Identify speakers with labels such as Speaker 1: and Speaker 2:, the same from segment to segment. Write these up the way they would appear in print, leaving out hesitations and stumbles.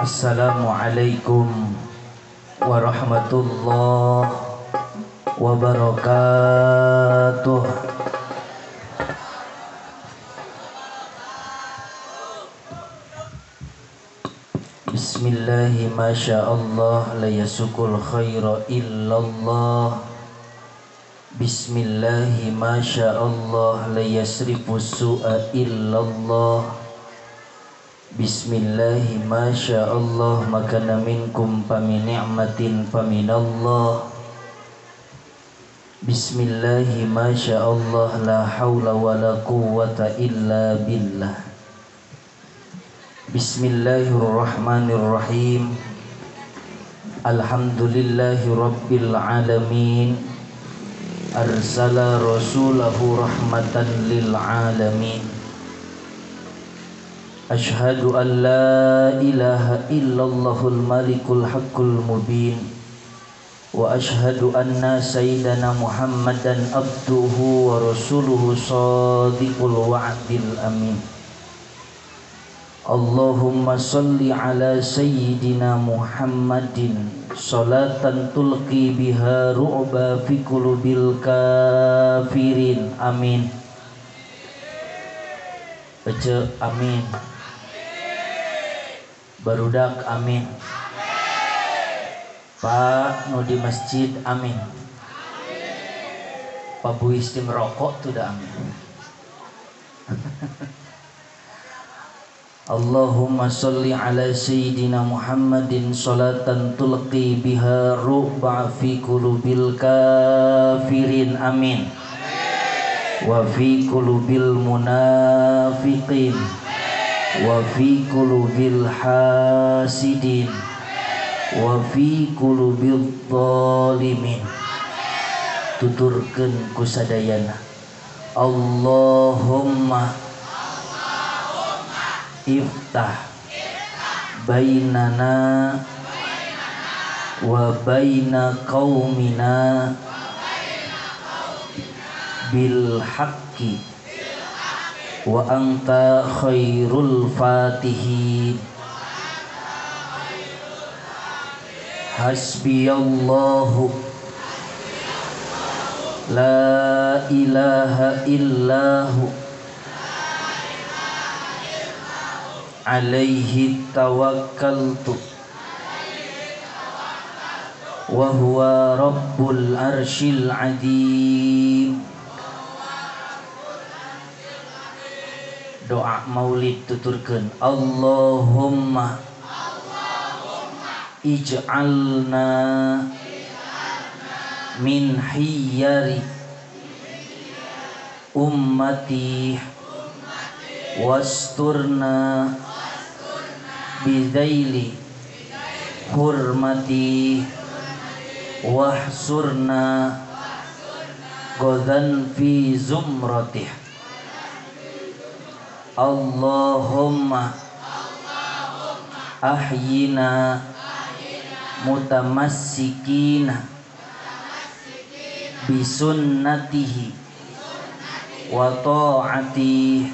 Speaker 1: Assalamualaikum warahmatullahi wabarakatuh. Bismillahi masyaallah la yasukul khaira illallah. Bismillahi masyaallah la yasrifus su'a illallah. Bismillahi masyaallah makana minkum famin ni'matin faminallah. Bismillahi masyaallah la haula wala quwwata illa billah. Bismillahirrahmanirrahim. Alhamdulillahi rabbil alamin. Arsala rasulahu rahmatan lil alamin. Ashhadu an la ilaha illallahul malikul haqqul mubin. Wa ashhadu anna sayyidana Muhammadan abduhu wa rasuluhu sadiqul wa'dil amin. Allahumma salli ala sayyidina Muhammadin salatan tulqi biha ru'ba fi qulubil kafirin. Amin. Baca amin. Barudak amin. Pak nu di masjid amin. Pak Buis di merokok tuh dah amin. Allahumma salli ala sayyidina Muhammadin salatan tulqi biha ru'ba fi qulubil kafirin. Amin. Wa fi qulubil munafiqin. Wa fi qulubil hasidin. Wa fi qulubil zalimin. Tuturkeun ku sadayana. Allahumma iftah bainana wa baina qaumina bil haqqi wa anta khairul fatihin. Hasbiyallahu la ilaha illahu alaihi tawakkaltu wa huwa rabbul arsyil azim. Doa maulid tuturkeun. Allahumma ij'alna min hiyari ummati wasturna bidaili hurmati wahsurna godan fi zumratih. Allahumma ahyina mutamassikina bisunnatihi wa ta'atihi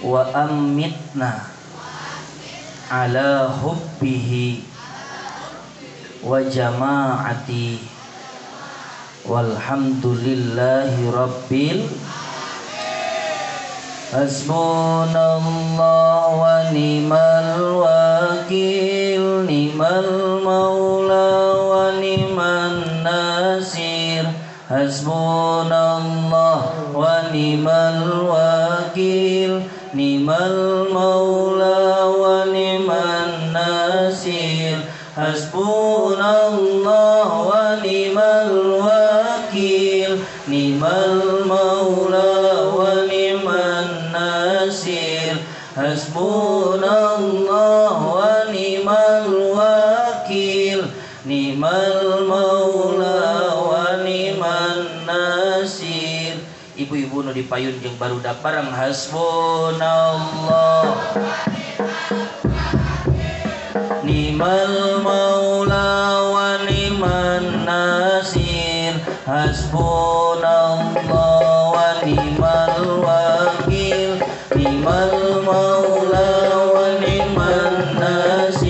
Speaker 1: wa ammitna ala hubbihi wa jama'ati. Walhamdulillahi rabbil. Hasbunallah wa ni'mal wakil, ni'mal maula wa ni'man nasir. Hasbunallah wa ni'mal wakil, ni'mal maula wa ni'man nasir. Hasbunallah wa ni'mal wakil, ni'mal maula wa ni'man nasir. Hasbunallah wa ni'mal wakil, ni'mal maula wa ni'man nasir. Ibu-ibu nu dipayun jeung barudak bareng. Hasbunallah ni'mal maula wa ni'man nasir. Hasbunallah wa ni'mal wakil, ni'mal maula wa ni'man nasir.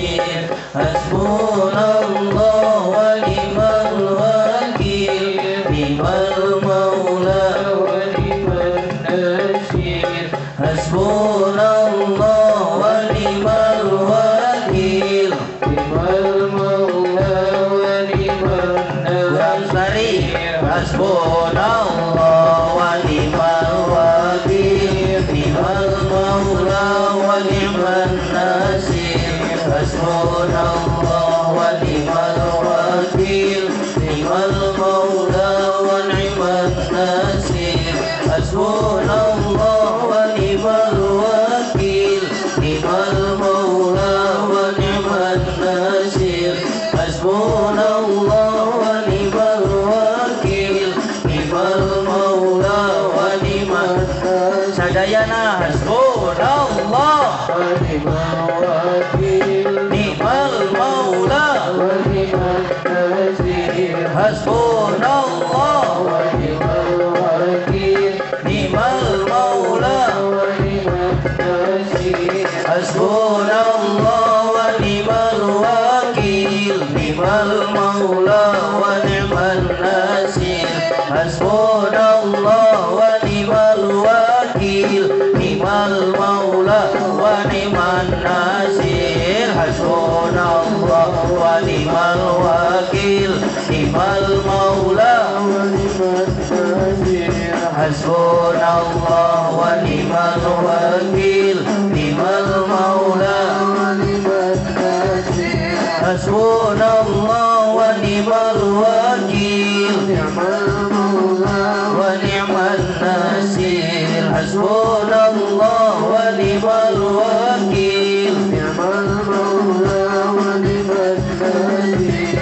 Speaker 2: wa ni'mal wakil,
Speaker 1: ni'mal maula
Speaker 2: wa ni'man nasir.
Speaker 1: Hasbunallah
Speaker 2: wa ni'mal wakil,
Speaker 1: ni'mal maula
Speaker 2: wa ni'man nasir.
Speaker 1: Hasbunallah wa ni'mal wakil, ni'mal maula wa ni'man nasir. Hasbunallah wa ni'mal wakil, ni'mal maula wa ni'man nasir. Hasbunallah wa ni'mal wakil, ni'mal maula
Speaker 2: wa ni'man nasir.
Speaker 1: Hasbunallah wa ni'mal wakil, ni'mal maula
Speaker 2: wa ni'man nasir.
Speaker 1: Hasbunallah wa ni'mal wakil,
Speaker 2: ni'mal maula
Speaker 1: wa ni'man nasir. Hasbunallah wa ni'mal wakil,
Speaker 2: ni'mal maula wa ni'man nasir.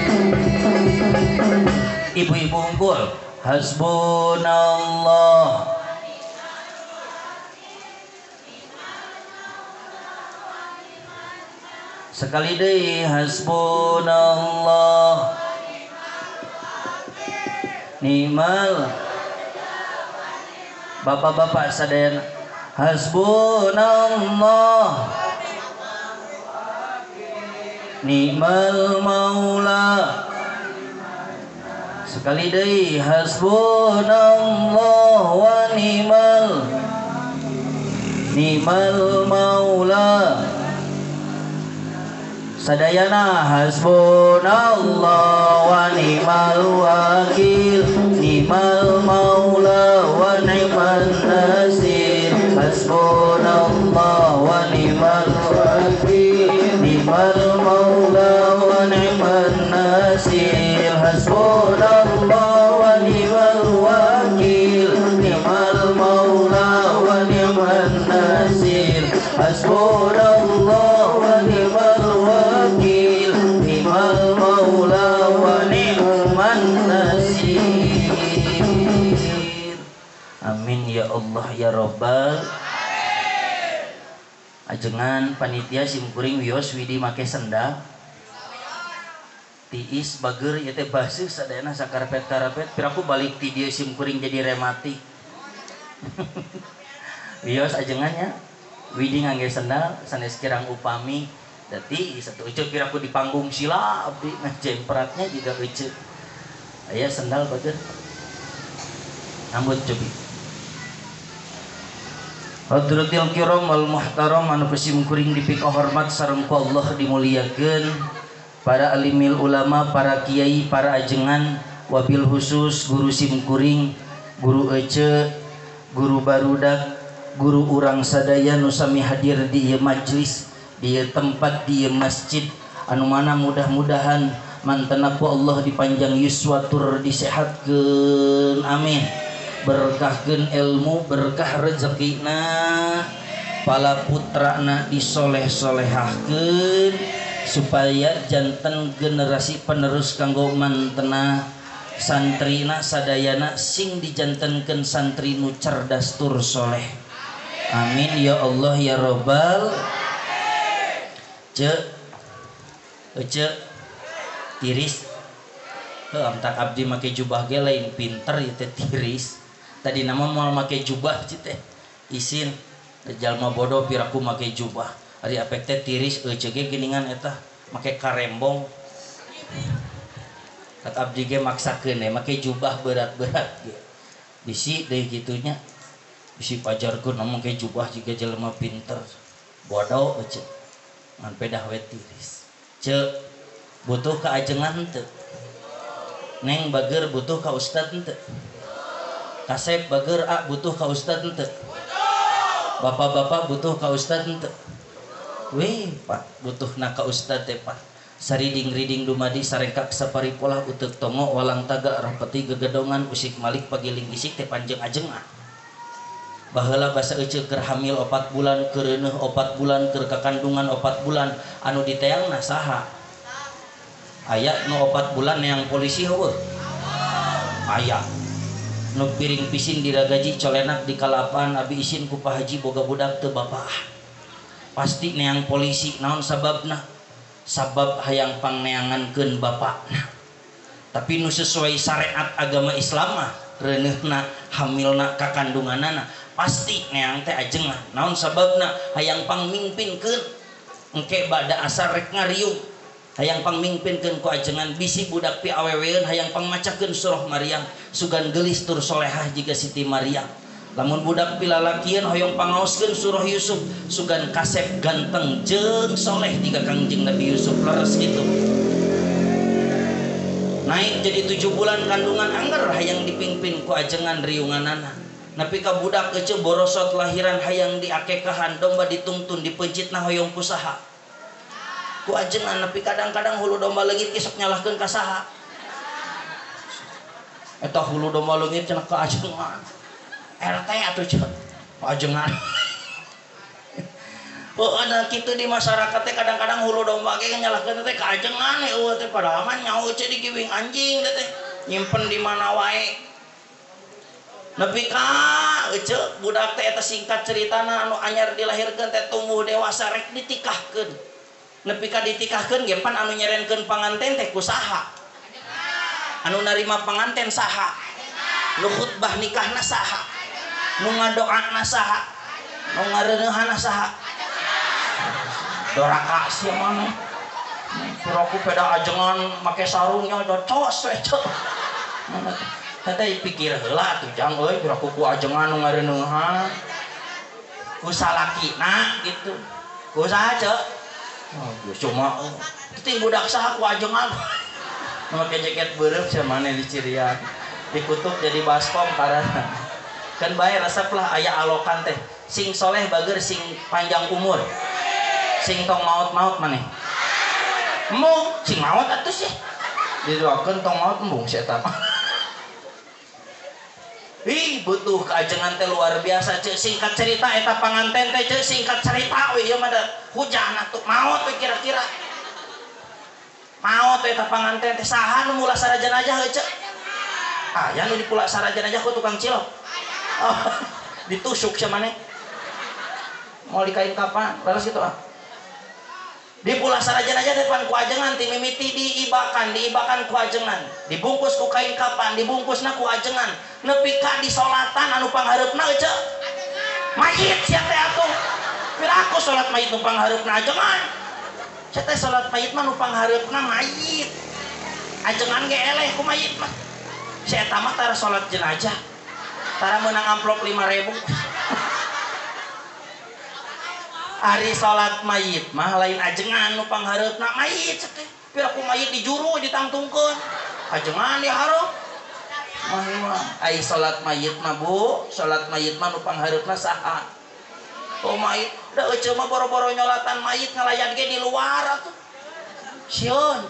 Speaker 1: Ibu-ibu unggul. Hasbunallah. Sekali deui, hasbunallah ni'mal. Bapak-bapak sadayana, hasbunallah ni'mal maula. Sekali deui, hasbunallah wa ni'mal, ni'mal maula. Sadayana, hasbunallah wa ni'mal wakil, ni'mal maula wa ni'man nasir. Hasbunallah wa ni'mal wakil, ni'mal maula wa ni'man nasir. Hasbunallah wa ni'mal wakil, ni'mal maula wa ni'man nasir. Hasbunallah wa ni'mal wakil, ni'mal maula wa ni'man nasir. Amin ya Allah ya Rabbal. Ajengan panitia simkuring wios widi make sendal tiis bager ieu teh baseuh sadayana sakarpet-karpet piraku balik ti dieu simkuring jadi rematik. Wios ajengannya widi ngangge sendal sanes kirang upami dadi satu ece piraku di panggung sila abdi ngajempratnya juga ece aya sendal bager rambut cobi. Hadratil kiram wal muhtaram anu simkuring dipikahormat sareng ku Allah dimuliakeun, para alimil ulama, para kiai, para ajengan, wabil khusus guru simkuring, guru ece, guru barudak, guru urang sadaya nu sami hadir di ieu majlis, di ieu tempat, di ieu masjid anu mana mudah-mudahan mantena ku Allah dipanjang yuswa tur disehatkeun, amin. Berkahkeun ilmu, berkah rezekina, pala putrana disoleh-solehahkeun supaya janten generasi penerus kanggo mantena santrina sadayana sing dijantenkeun santri nu cerdas tur soleh. Amin ya Allah ya Rabbal. Ce ece tiris heuh amtak abdi make jubah ge lain pinter ieu teh tiris. Tadi nama moal make jubah teh isin jalma bodoh piraku make jubah. Ari apek teh tiris euceu ge geuningan eta make karembong. Kat abdi ge maksakeun make jubah berat-berat ge. Bisi deui kitunya. Bisi pajarkeun make jubah jiga jelema pinter. Bodoh euceu. Ngan pedah we tiris. Ceu butuh ka ajengan teu? Neng bager butuh ka ustad henteu? Kasep bager a butuh ka ustad henteu? Bapak-bapak butuh ka ustad henteu? Weh, Pak, butuhna ka ustad teh, Pak. Sariding-riding dumadi sarengkak saparipolah uteuk tongo walang taga rapeti gegedongan usik malik pagiling isik teh panjeng ajengah. Baheula basa eceu keur hamil 4 bulan, keur reuneuh 4 bulan, keur kakandungan 4 bulan, anu diteangna saha? Aya nu 4 bulan neang polisi heueuh? Aya. Nu piring pisin diragaji colenak di kalapan abi isin ku Pak Haji boga budak teu bapak. Pasti neang polisi naon sababna? Sabab hayang pangneangankeun bapakna. Tapi nu sesuai syariat agama Islam mah reuneuhna hamilna kakandunganana pasti neang teh ajengan. Naon sababna? Hayang pangmingpinkeun engke bada asar rek ngariung. Hayang pangmingpinkeun ku ajengan bisi budak pi aweweun hayang pangmacakeun surah Maryam sugan geulis tur solehah jiga Siti Maryam. Lamun budak pi lalakieun hoyong pangaoskeun surah Yusuf sugan kasep ganteng jeung soleh jiga Kangjeng Nabi Yusuf leres kitu. Naik jadi 7 bulan kandungan angger hayang dipingpin ku ajengan riunganana. Nepi ka budak keceu borosot lahiran hayang diakekahan domba ditungtun dipencitna hoyong ku saha? Ku ajengan. Nepi kadang-kadang hulu domba leungit ge sok nyalahkeun ka saha? Eta hulu domba leungit cenah ka ajengan. RT atuh cenah ajengan. Heueuh da kitu di masyarakat teh kadang-kadang hulu domba ge nyalahkeun teh ka ajengan eueuh teh padahal mah nyaho eueuh digiwing anjing teh nyimpen di mana wae. Nepi ka eueuh budak teh eta singkat ceritana anu anyar dilahirkeun teh tumbuh dewasa rek ditikahkeun. Nepi ka ditikahkeun ge pan anu nyerenkeun panganten teh ku saha? Anu narima panganten saha? Nu khutbah nikahna saha? Nu ngadoana saha? Nu ngareuneuhana saha? Doraka sia maneh. Piraku peda ajengan make sarungnya cocos we ceu. Teh pikir heula atuh jang euy piraku ku ajengan nu ngareuneuhan. Ku salakina gitu. Ku saha ceu? Oh, cuma teuing budak saha ku ajengan. Make jaket beureum sia maneh dicirian. Dikutuk jadi baskom karena kan bae resep lah aya alokan teh. Sing soleh bager sing panjang umur. Sing tong maot-maot maneh. Embung sing maot atuh sih. Didoakeun tong maot embung si eta mah. Ih, butuh keajengan teh luar biasa ceu. Singkat cerita eta panganten teh ceu, singkat cerita we ieu mah da hujan atuh maot we kira-kira. Maot eta panganten teh saha nu mulasara jenazah heuh ceu? Aya nu dipulasara jenazah ku tukang cilok. Oh, ditusuk sia maneh. Mau dikain kapan? Laras gitu ah. Di pulasara jenazah teh pan ku ajengan ti mimiti diibakan, diibakan ku ajengan, dibungkus ku kain kapan, dibungkusna ku ajengan, nepi ka disolatan anu panghareupna euceu. Mayit sia teh atuh. Piraku salat mayit nu panghareupna ajengan. Sia teh salat mayit mah nu panghareupna mayit. Ajengan ge eleh ku mayit mah. Si eta mah tara salat jenazah. Tara meunang amplop 5.000. Ari salat mayit mah lain ajengan nu panghareupna mayit teh. Piraku mayit dijuru ditangtungkeun. Ajengan dihareup. Mah mah ai salat mayit mah Bu, salat mayit mah nu panghareupna saha? Oh mayit, da euceu mah boro-boro nyolatan mayit ngalayan ge di luar atuh. Sieun.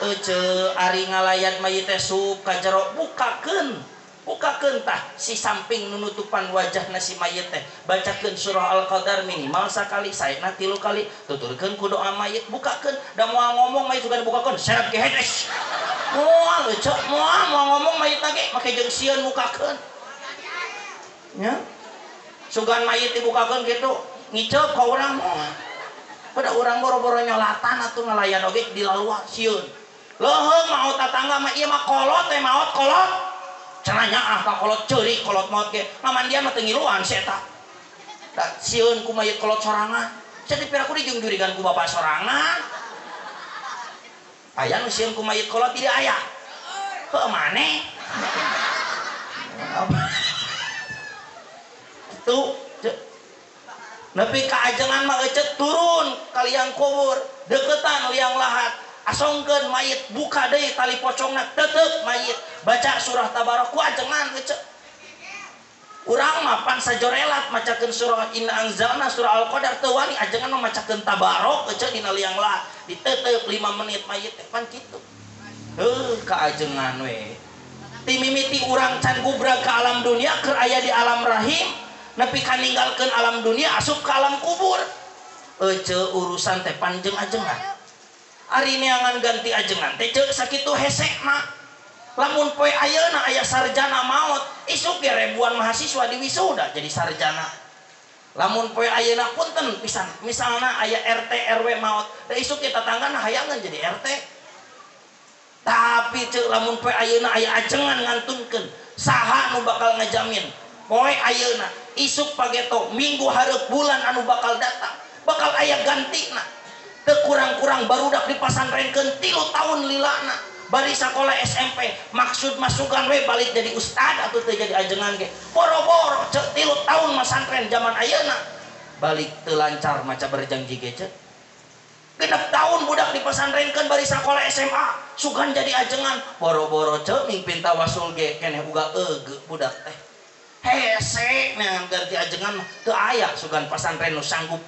Speaker 1: Euceu ari ngalayan mayit teh sup ka jero bukakeun. Bukakeun tah si samping nunutupan wajahna si mayit teh, bacakeun surah Al-Qadar minimal sakali, saena 3 kali, tuturkeun ku doa mayit, bukakeun, da moal ngomong mayit sugan dibukakeun, seret ge hedes. Moal euceu, moal moal ngomong mayit ge make jeung sieun mukakeun. Nya. Sugan mayit dibukakeun kitu, ngiceup ka urang moal. Pada urang boro-boro nyolatan atuh ngalayan oge di laluar sieun. Leuheung maot tatangga mah ieu mah kolot teh maot kolot. Cenah nyaah ka kolot ceurik kolot maot ge ngamandian mah teu ngiluan si eta. Da sieun ku mayit kolot sorangan. Sia teh piraku dijungjurigan ku bapak sorangan. Aya nu sieun ku mayit kolot tidak aya. Heuh maneh. Tuh nepi ka ajengan mah ecet turun ka liang kubur, deketan liang lahat. Asongkeun mayit, buka deui tali pocongna, tetep mayit, baca surah tabarok ku ajengan ecet. Urang mah pan sajorelat macakeun surah Inna Anzalna, surah Al-Qadar teu wani ajengan mah macakeun tabarok ecet dina liang lahat, ditetep 5 menit mayit teh pan kitu. Heuh ka ajengan we. Ti mimiti urang can gubrag ka alam dunia keur aya di alam rahim, nepi ka ninggalkeun alam dunia asup ka alam kubur. Eceu urusan teh panjeng ajengan. Ari neangan ganti ajengan teh ceuk sakitu hesekna. Lamun poe ayeuna aya sarjana maot, isuk ge ribuan mahasiswa di wisuda jadi sarjana. Lamun poe ayeuna punten pisan, misalna aya RT RW maot, da isuk kita tatanggana hayangan jadi RT. Tapi ceuk lamun poe ayeuna aya ajengan ngantunkeun, saha nu bakal ngajamin poe ayeuna isuk pageto minggu hareup bulan anu bakal datang bakal aya gantina. Teu kurang-kurang barudak dipasantrenkeun 3 tahun lilana bari sakola SMP maksud masukan we balik jadi ustad atau teu jadi ajengan ge boro-boro ceuk 3 tahun masantren zaman ayeuna balik teu lancar maca berjanji ge ceuk 6 tahun budak dipasantrenkeun bari sakola SMA sugan jadi ajengan boro-boro ceuk mimpin tawasul ge keneh uga eugeuh budak teh hese neangan ganti ajengan teu aya sugan pasantren nu sanggup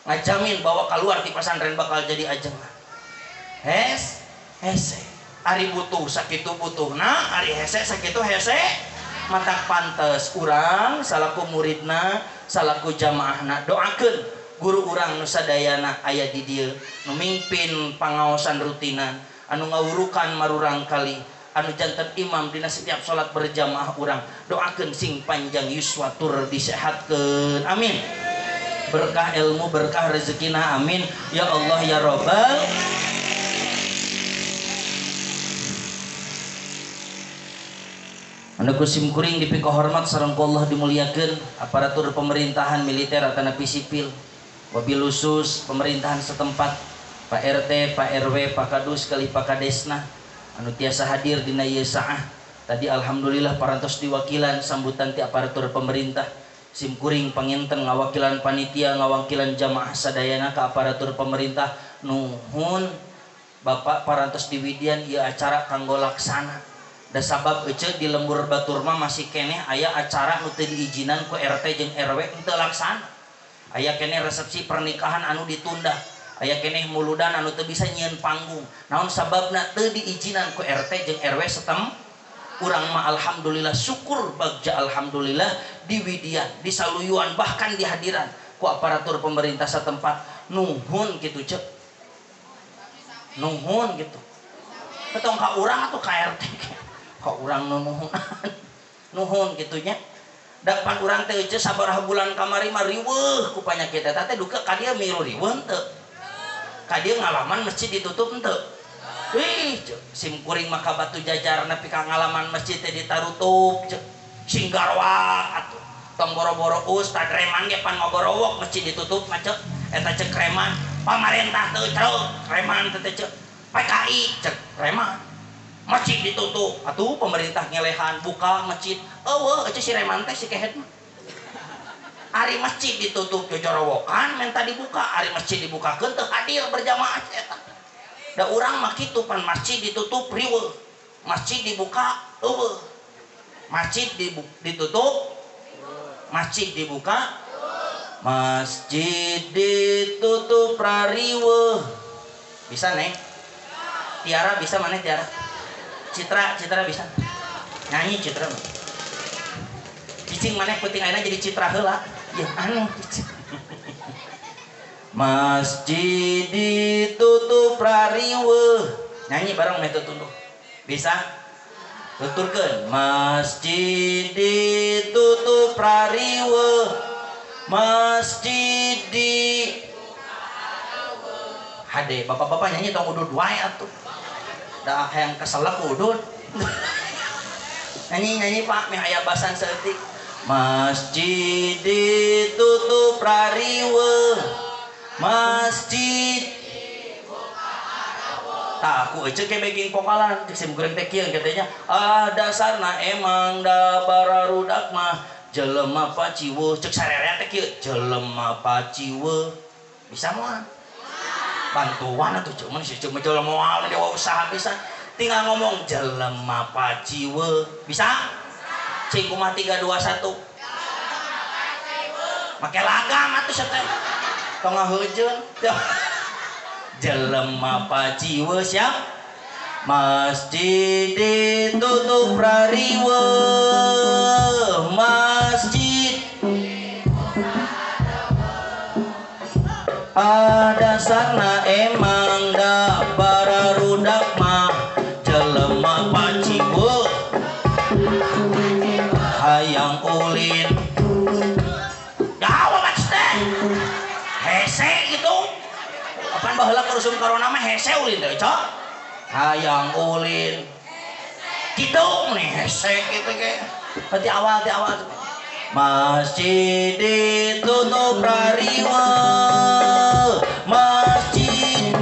Speaker 1: ngajamin bahwa keluar di pasantren bakal jadi ajengan hese ari butuh sakitu butuhna ari hese sakitu hese matak pantes urang salaku muridna salaku jamaahna doakeun guru urang nu sadayana aya di dieu nu mimpin pangaosan rutinan anu ngawurukan marurang kali anu janten imam dina setiap salat berjamaah urang doakeun sing panjang yuswa tur disehatkeun amin berkah ilmu berkah rezekina amin ya Allah ya Rabbal. Anu kusim kuring dipikahormat sareng ku Allah dimuliakeun aparatur pemerintahan militer atanapi sipil wabil khusus pemerintahan setempat Pak RT, Pak RW, Pak Kadus kali Pak Kadesna anu tiasa hadir dina ieu saah. Tadi alhamdulillah parantos diwakilan sambutan ti aparatur pemerintah sim kuring panginten ngawakilan panitia ngawakilan jamaah sadayana ka aparatur pemerintah nuhun Bapak parantos diwidian ieu acara kanggo laksana. Da sabab ece di lembur batur mah masih keneh aya acara nu teu diizinan ku RT jeung RW teu laksana. Aya keneh resepsi pernikahan anu ditunda, aya keneh muludan anu teu bisa nyieun panggung. Naon sababna teu diizinan ku RT jeung RW setem urang mah alhamdulillah syukur bagja alhamdulillah diwidian, disaluyuan bahkan dihadiran ku aparatur pemerintah setempat. Nuhun kitu cek. Nuhun gitu. Ketong ka urang atuh ka RT. Kok urang nuhun nuhun gitunya dapan urang teh euceu sabaraha bulan kamari mah riweuh ku panyakit eta teh duka ka dieu milu riweuh henteu ka dieu ngalaman masjid ditutup henteu ih sim kuring mah ka batu jajar nepi ka ngalaman masjid teh ditarutup ceuk sing garwa atuh tong boro-boro ustad reman ge pan ngogorowok masjid ditutup mah ceuk eta ceuk reman pamarentah teu ceuk reman teh ceuk PKI ceuk reman masjid ditutup atuh pemerintah ngelehan buka masjid eueuh eueuh si reman teh si kehed mah ari masjid ditutup jojorowokan menta dibuka ari masjid dibukakeun teu hadir berjamaah eta da urang mah kitu pan masjid ditutup riweuh masjid dibuka eueuh masjid ditutup masjid dibuka masjid ditutup rariweuh bisa neng Tiara bisa mana Tiara Citra, Citra bisa nyanyi Citra cicing maneh penting ayeuna jadi Citra heula ya aneh masjid ditutup rariweuh nyanyi bareng meh tutunduh bisa tuturkeun masjid ditutup rariweuh masjid di hade bapak-bapak nyanyi tong udud wae atuh da hayang keselak udud nyanyi nyanyi Pak meh aya basan saeutik masjid ditutup rariweuh masjid tah aku ece ke backing vokalan cek sim kuring teh kieu katanya ah dasarna emang da bararudak mah jelema paciweuh cek sarerea teh kieu jelema paciweuh bisa moal bantuan atuh cuman si cuma jelema moal dewa usaha bisa tinggal ngomong jelema paciweuh bisa cing kumaha 3 2 1 make lagam atuh sia teh tong ngaheujeun jelema paciweuh siap masjid ditutup rariweuh masjid dasarna emang da bararudak mah jelema paciweuh hayang ulin jawab teh Baheula keur usum corona mah hese ulin teh, Cok. Hayang ulin. Kitu nih hese kitu ge. Berarti awal ti awal. Masjid ditutup rariwa. Masjid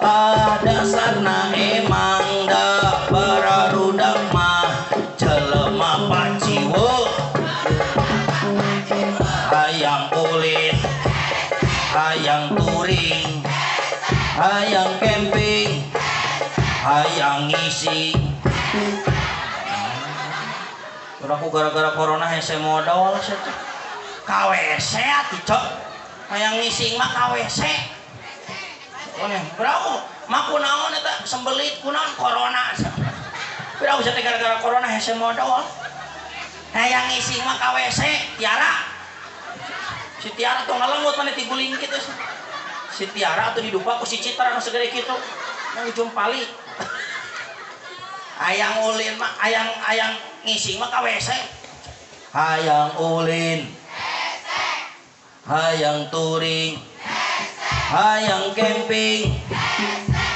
Speaker 1: ah dasarna emang da bararudak mah jelema paciwo. Hayang ulin, hayang touring, hayang camping, hayang ngising. Aku gara-gara corona hese modal KWC atuh Cok. Hayang ngising mah KWC. Berapa? Mah kunaon eta sembelit kunaon corona. Berapa teh gara-gara corona hese modal. Hayang ngising mah KWC Tiara. Si Tiara tuh ngalengut mana tiguling kitu. Si Tiara atuh didupa ku si Citra anu segede kitu. Nang jumpali. Hayang ulin mah hayang ngising mah KWC. Hayang ulin, hayang touring, hayang camping,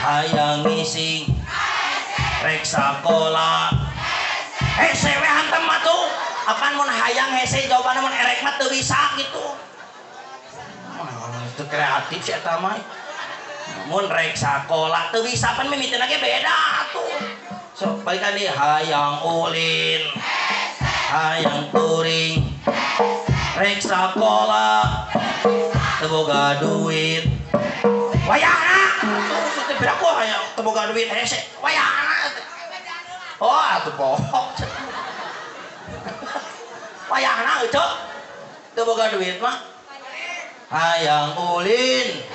Speaker 1: hayang ngising, rek sakola. Hese we hantem atuh. Apaan mun hayang hese jawabanna mun erek mah teu bisa gitu. Mah itu kreatif si eta mah. Mun rek sakola teu bisa pan mimitina ge beda atuh. Sok balikan deui hayang ulin, hayang touring, rek sakola, teu boga duit. Wayahna tuh teh piraku hayang teu boga duit hese. Wayahna. Oh atuh poho. Wayahna euceu teu boga duit mah. Hayang ulin,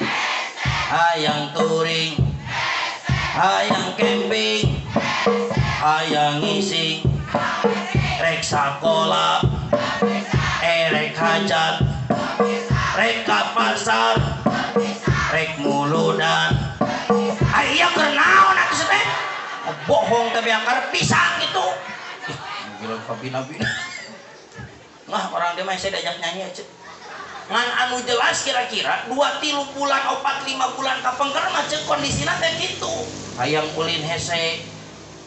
Speaker 1: hayang touring, hayang camping, hayang ngising, rek sakola, erek hajat, rek ka pasar, rek muludan. Ayo keur naon atuh teh? Bohong teh beakar pisang gitu. Ih, gila kabina-bina. Nah, orang dia mah saya diajak nyanyi aja. Ngan anu jelas kira-kira 2 3 bulan 4 5 bulan kapengker mah ceuk kondisina teh kitu. Hayang ulin hese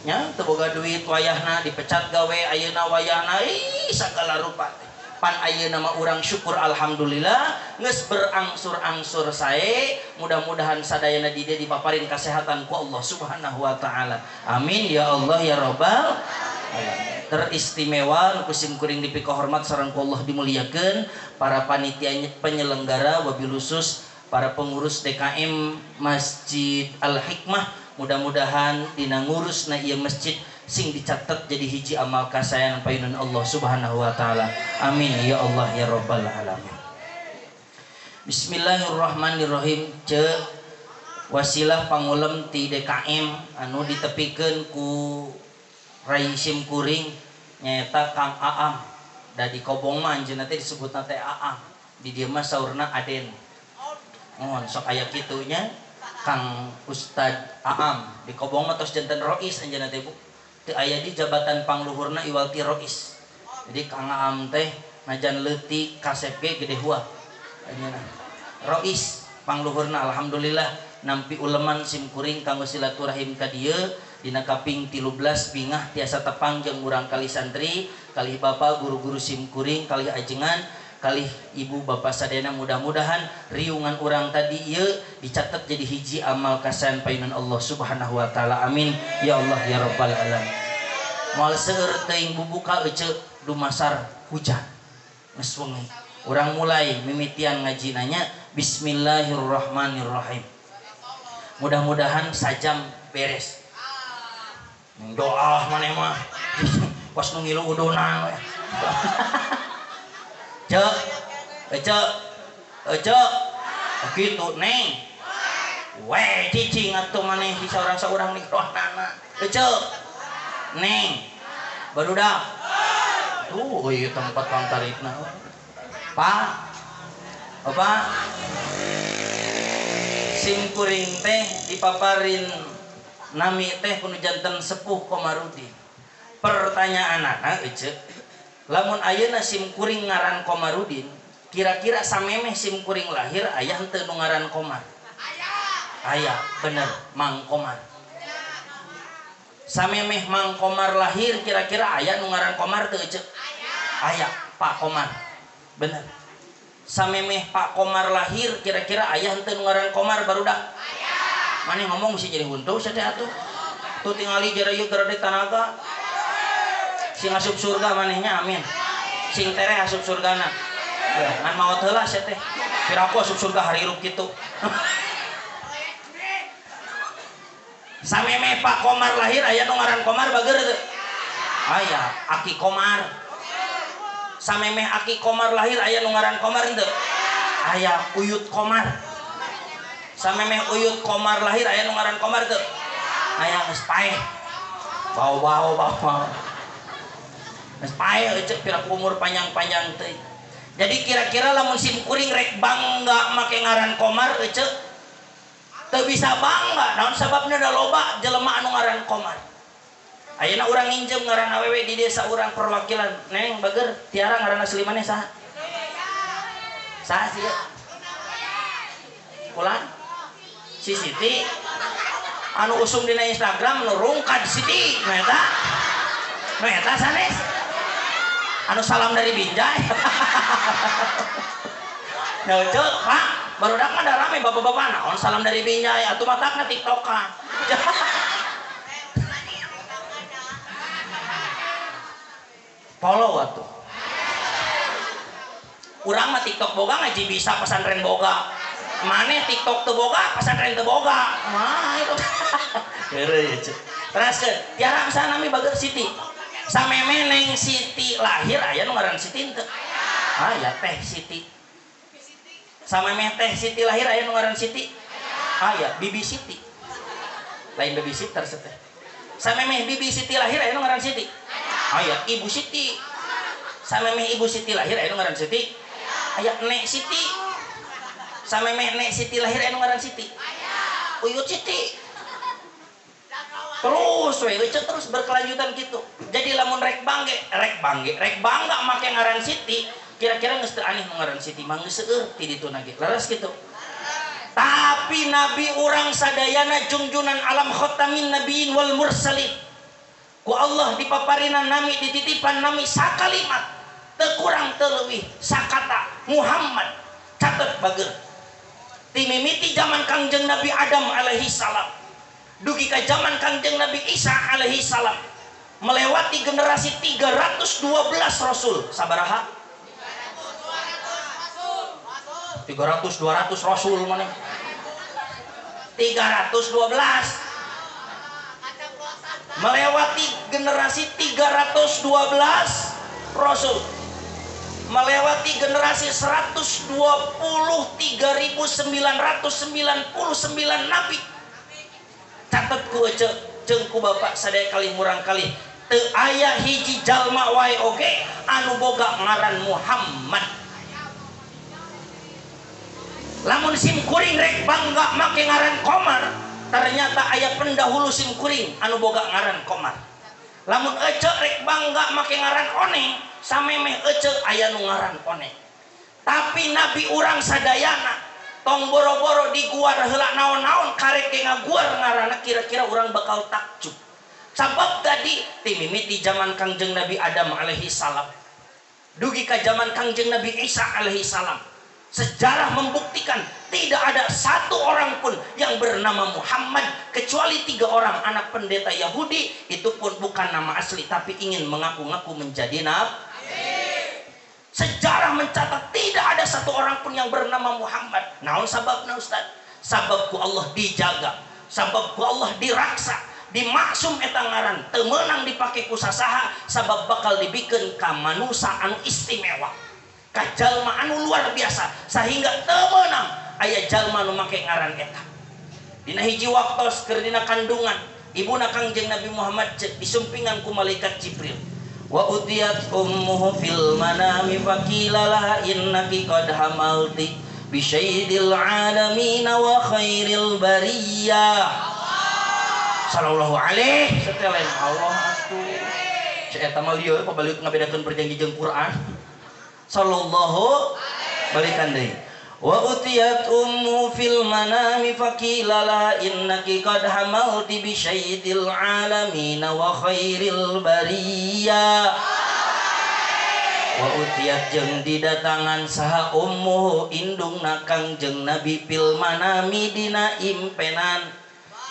Speaker 1: nya teu boga duit wayahna dipecat gawe ayeuna wayahna ih sagala rupa teh. Pan ayeuna mah urang syukur alhamdulillah geus berangsur-angsur sae, mudah-mudahan sadayana di dieu dipaparin kasehatan ku Allah Subhanahu wa taala. Amin ya Allah ya rabbal alamin. Teristimewa nu sim kuring dipikahormat sareng ku Allah dimuliakeun para panitia penyelenggara wabil khusus para pengurus DKM Masjid Al Hikmah, mudah-mudahan dina ngurusna ieu masjid sing dicatat jadi hiji amal kasayan payunun Allah Subhanahu wa taala. Amin ya Allah ya rabbal alamin. Bismillahirrahmanirrahim. Ceuk wasilah pangulem ti DKM anu ditepikeun ku rai sim kuring nyaeta Kang Aam. Da di Kobong mah anjeunna teh disebutna teh Aam. Di dieu mah saurna Aden. Mohon sok aya kitu nya Kang Ustad Aam. Di Kobong mah tos janten rois anjeunna teh Bu. Teu aya di jabatan pangluhurna iwal ti rois. Jadi Kang Aam teh najan leutik kasep ge gede huah. Anjeunna rois pangluhurna alhamdulillah nampi uleman sim kuring kanggo silaturahim ka dieu dina kaping 13 bingah tiasa tepang jeung urang kali santri, kalih bapak guru-guru sim kuring, kalih ajengan, kalih ibu bapak sadayana, mudah-mudahan riungan urang tadi ieu dicatat jadi hiji amal kasayan payunan Allah Subhanahu wa taala. Amin ya Allah ya rabbal alamin. Moal seueur teuing bubuka eceu dumasar hujan geus wengi. Urang mulai mimitian ngajinanya bismillahirrahmanirrahim. Mudah-mudahan sajam beres. Doa maneh mah pas nu ngilu udunan we. Cek, cek, cek, kitu neng. We cicing atuh maneh di saurang-saurang di rohnana. Cek, neng, barudak. Tuh ieu tempat pangtarikna. Pak, apa? Sim kuring teh dipaparin nami teh kudu janten sepuh Komarudin. Pertanyaanana eceu, lamun ayeuna sim kuring ngaran Komarudin, Kira-kira samemeh sim kuring lahir aya henteu nu ngaran Komar? Aya, bener, Mang Komar. Samemeh Mang Komar lahir kira-kira aya nu ngaran Komar teu cek? Aya, Pak Komar. Bener. Samemeh Pak Komar lahir kira-kira aya henteu nu ngaran Komar barudak? Aya. Maneh ngomong sih jadi huntu sia teh atuh. Tuh tingali jarayu garade tanaga. Sing asup surga manehnya, amin. Sing tereh asup surgana. Ngan maot heula sia teh. Piraku asup surga harirup kitu. Samemeh Pak Komar lahir aya nu ngaran Komar bager teu? Aya, Aki Komar. Samemeh Aki Komar lahir aya nu ngaran Komar henteu? Aya, Uyut Komar. Samemeh Uyut Komar lahir aya nu ngaran Komar teu? Aya, geus paeh. Bau-bau bau. Geus paeh euceuk piraku umur panjang-panjang teuing. Jadi kira-kira lamun sim kuring rek bangga make ngaran Komar euceuk teu bisa bangga, naon sababna da loba jelema anu ngaran Komar. Ayeuna urang nginjem ngaran awewe di desa urang perwakilan. Neng bager Tiara ngaran asli maneh saha? Saha sih? Kulan? Si Siti anu usum dina Instagram nu rungkad Siti, nu eta? Nu eta sanes? Anu salam dari Binjai. Nah, cek, Pak, barudak mah da rame bapak-bapak naon salam dari Binjai atuh matakna TikTokan. Follow atuh. Urang mah TikTok boga ngaji bisa pesantren boga. Maneh TikTok teu boga, pesantren teu boga. Mah itu. Heureuy cek. Teraskeun, Tiara saha nami bager Siti. Samemeh Neng Siti lahir aya nu ngaran Siti henteu? Aya, Teh Siti. Samemeh Teh Siti lahir aya nu ngaran Siti? Aya, Bibi Siti. Lain babysitter teh. Samemeh Bibi Siti lahir aya nu ngaran Siti? Aya, Ibu Siti. Samemeh Ibu Siti lahir aya nu ngaran Siti? Aya, Nek Siti. Samemeh Nek Siti lahir aya nu ngaran Siti? Uyut Siti. Terus we euceuk terus berkelanjutan gitu. Jadi lamun rek bangge, rek bangge, rek bangga make ngaran Siti, kira-kira geus teu aneh nu ngaran Siti mah geus seueur ti dituna ge. Leres kitu. Tapi nabi urang sadayana jungjunan alam khatamin nabiyyin wal mursalin. Ku Allah dipaparina nami dititipan nami sakalimat teu kurang teu leuwih sakata Muhammad. Catet bager. Ti mimiti zaman Kangjeng Nabi Adam alaihi salam dugi ka zaman Kangjeng Nabi Isa alaihi salam melewati generasi 312 rasul. Sabaraha? 300 200 rasul mana? 312 melewati generasi 312 rasul, melewati generasi 123.999 nabi. Catet ku ece jeung ku bapak sadaya kali murang kali teu aya hiji jalma wae oge anu boga ngaran Muhammad. Lamun sim kuring rek bangga make ngaran Komar, ternyata aya pendahulu sim kuring anu boga ngaran Komar. Lamun ece rek bangga make ngaran Oneng, samemeh ece aya nu ngaran Oneng. Tapi nabi urang sadayana tong boro-boro diguar heula naon-naon karek ge ngaguar ngaranna kira-kira urang bakal takjub. Sabab tadi timimiti zaman Kangjeng Nabi Adam alaihi salam dugi ka zaman Kangjeng Nabi Isa alaihi salam, sejarah membuktikan tidak ada satu orang pun yang bernama Muhammad kecuali 3 orang anak pendeta Yahudi, itu pun bukan nama asli tapi ingin mengaku-ngaku menjadi nabi. Sejarah mencatat tidak ada satu orang pun yang bernama Muhammad. Naon sababna Ustaz? Sababku Allah dijaga, sababku Allah diraksa, dimaksum eta ngaran teu meunang dipake ku sasaha sabab bakal dibikeun ka manusa anu istimewa, ka jalma anu luar biasa sehingga teu meunang aya jalma nu make ngaran eta. Dina hiji waktos keur dina kandungan ibuna Kangjeng Nabi Muhammad disumpingan ku malaikat Jibril. Wa utiyat ummuhu fil manami faqila laha innaki qad hamalti bi syaidil alamin wa khairil bariyah. Sallallahu alaihi setelan Allah atuh. Cek eta mah lieu pabaliut ngabedakeun perjanji jeung Quran. Sallallahu Balikan deui. Wa utiyat ummu fil manami faqila laha innaki qad hamalti bi sayyidil alamin wa khairil bariyah. Wa utiyat jeung didatangan saha ummuhu indungna Kangjeng Nabi fil manami dina impenan.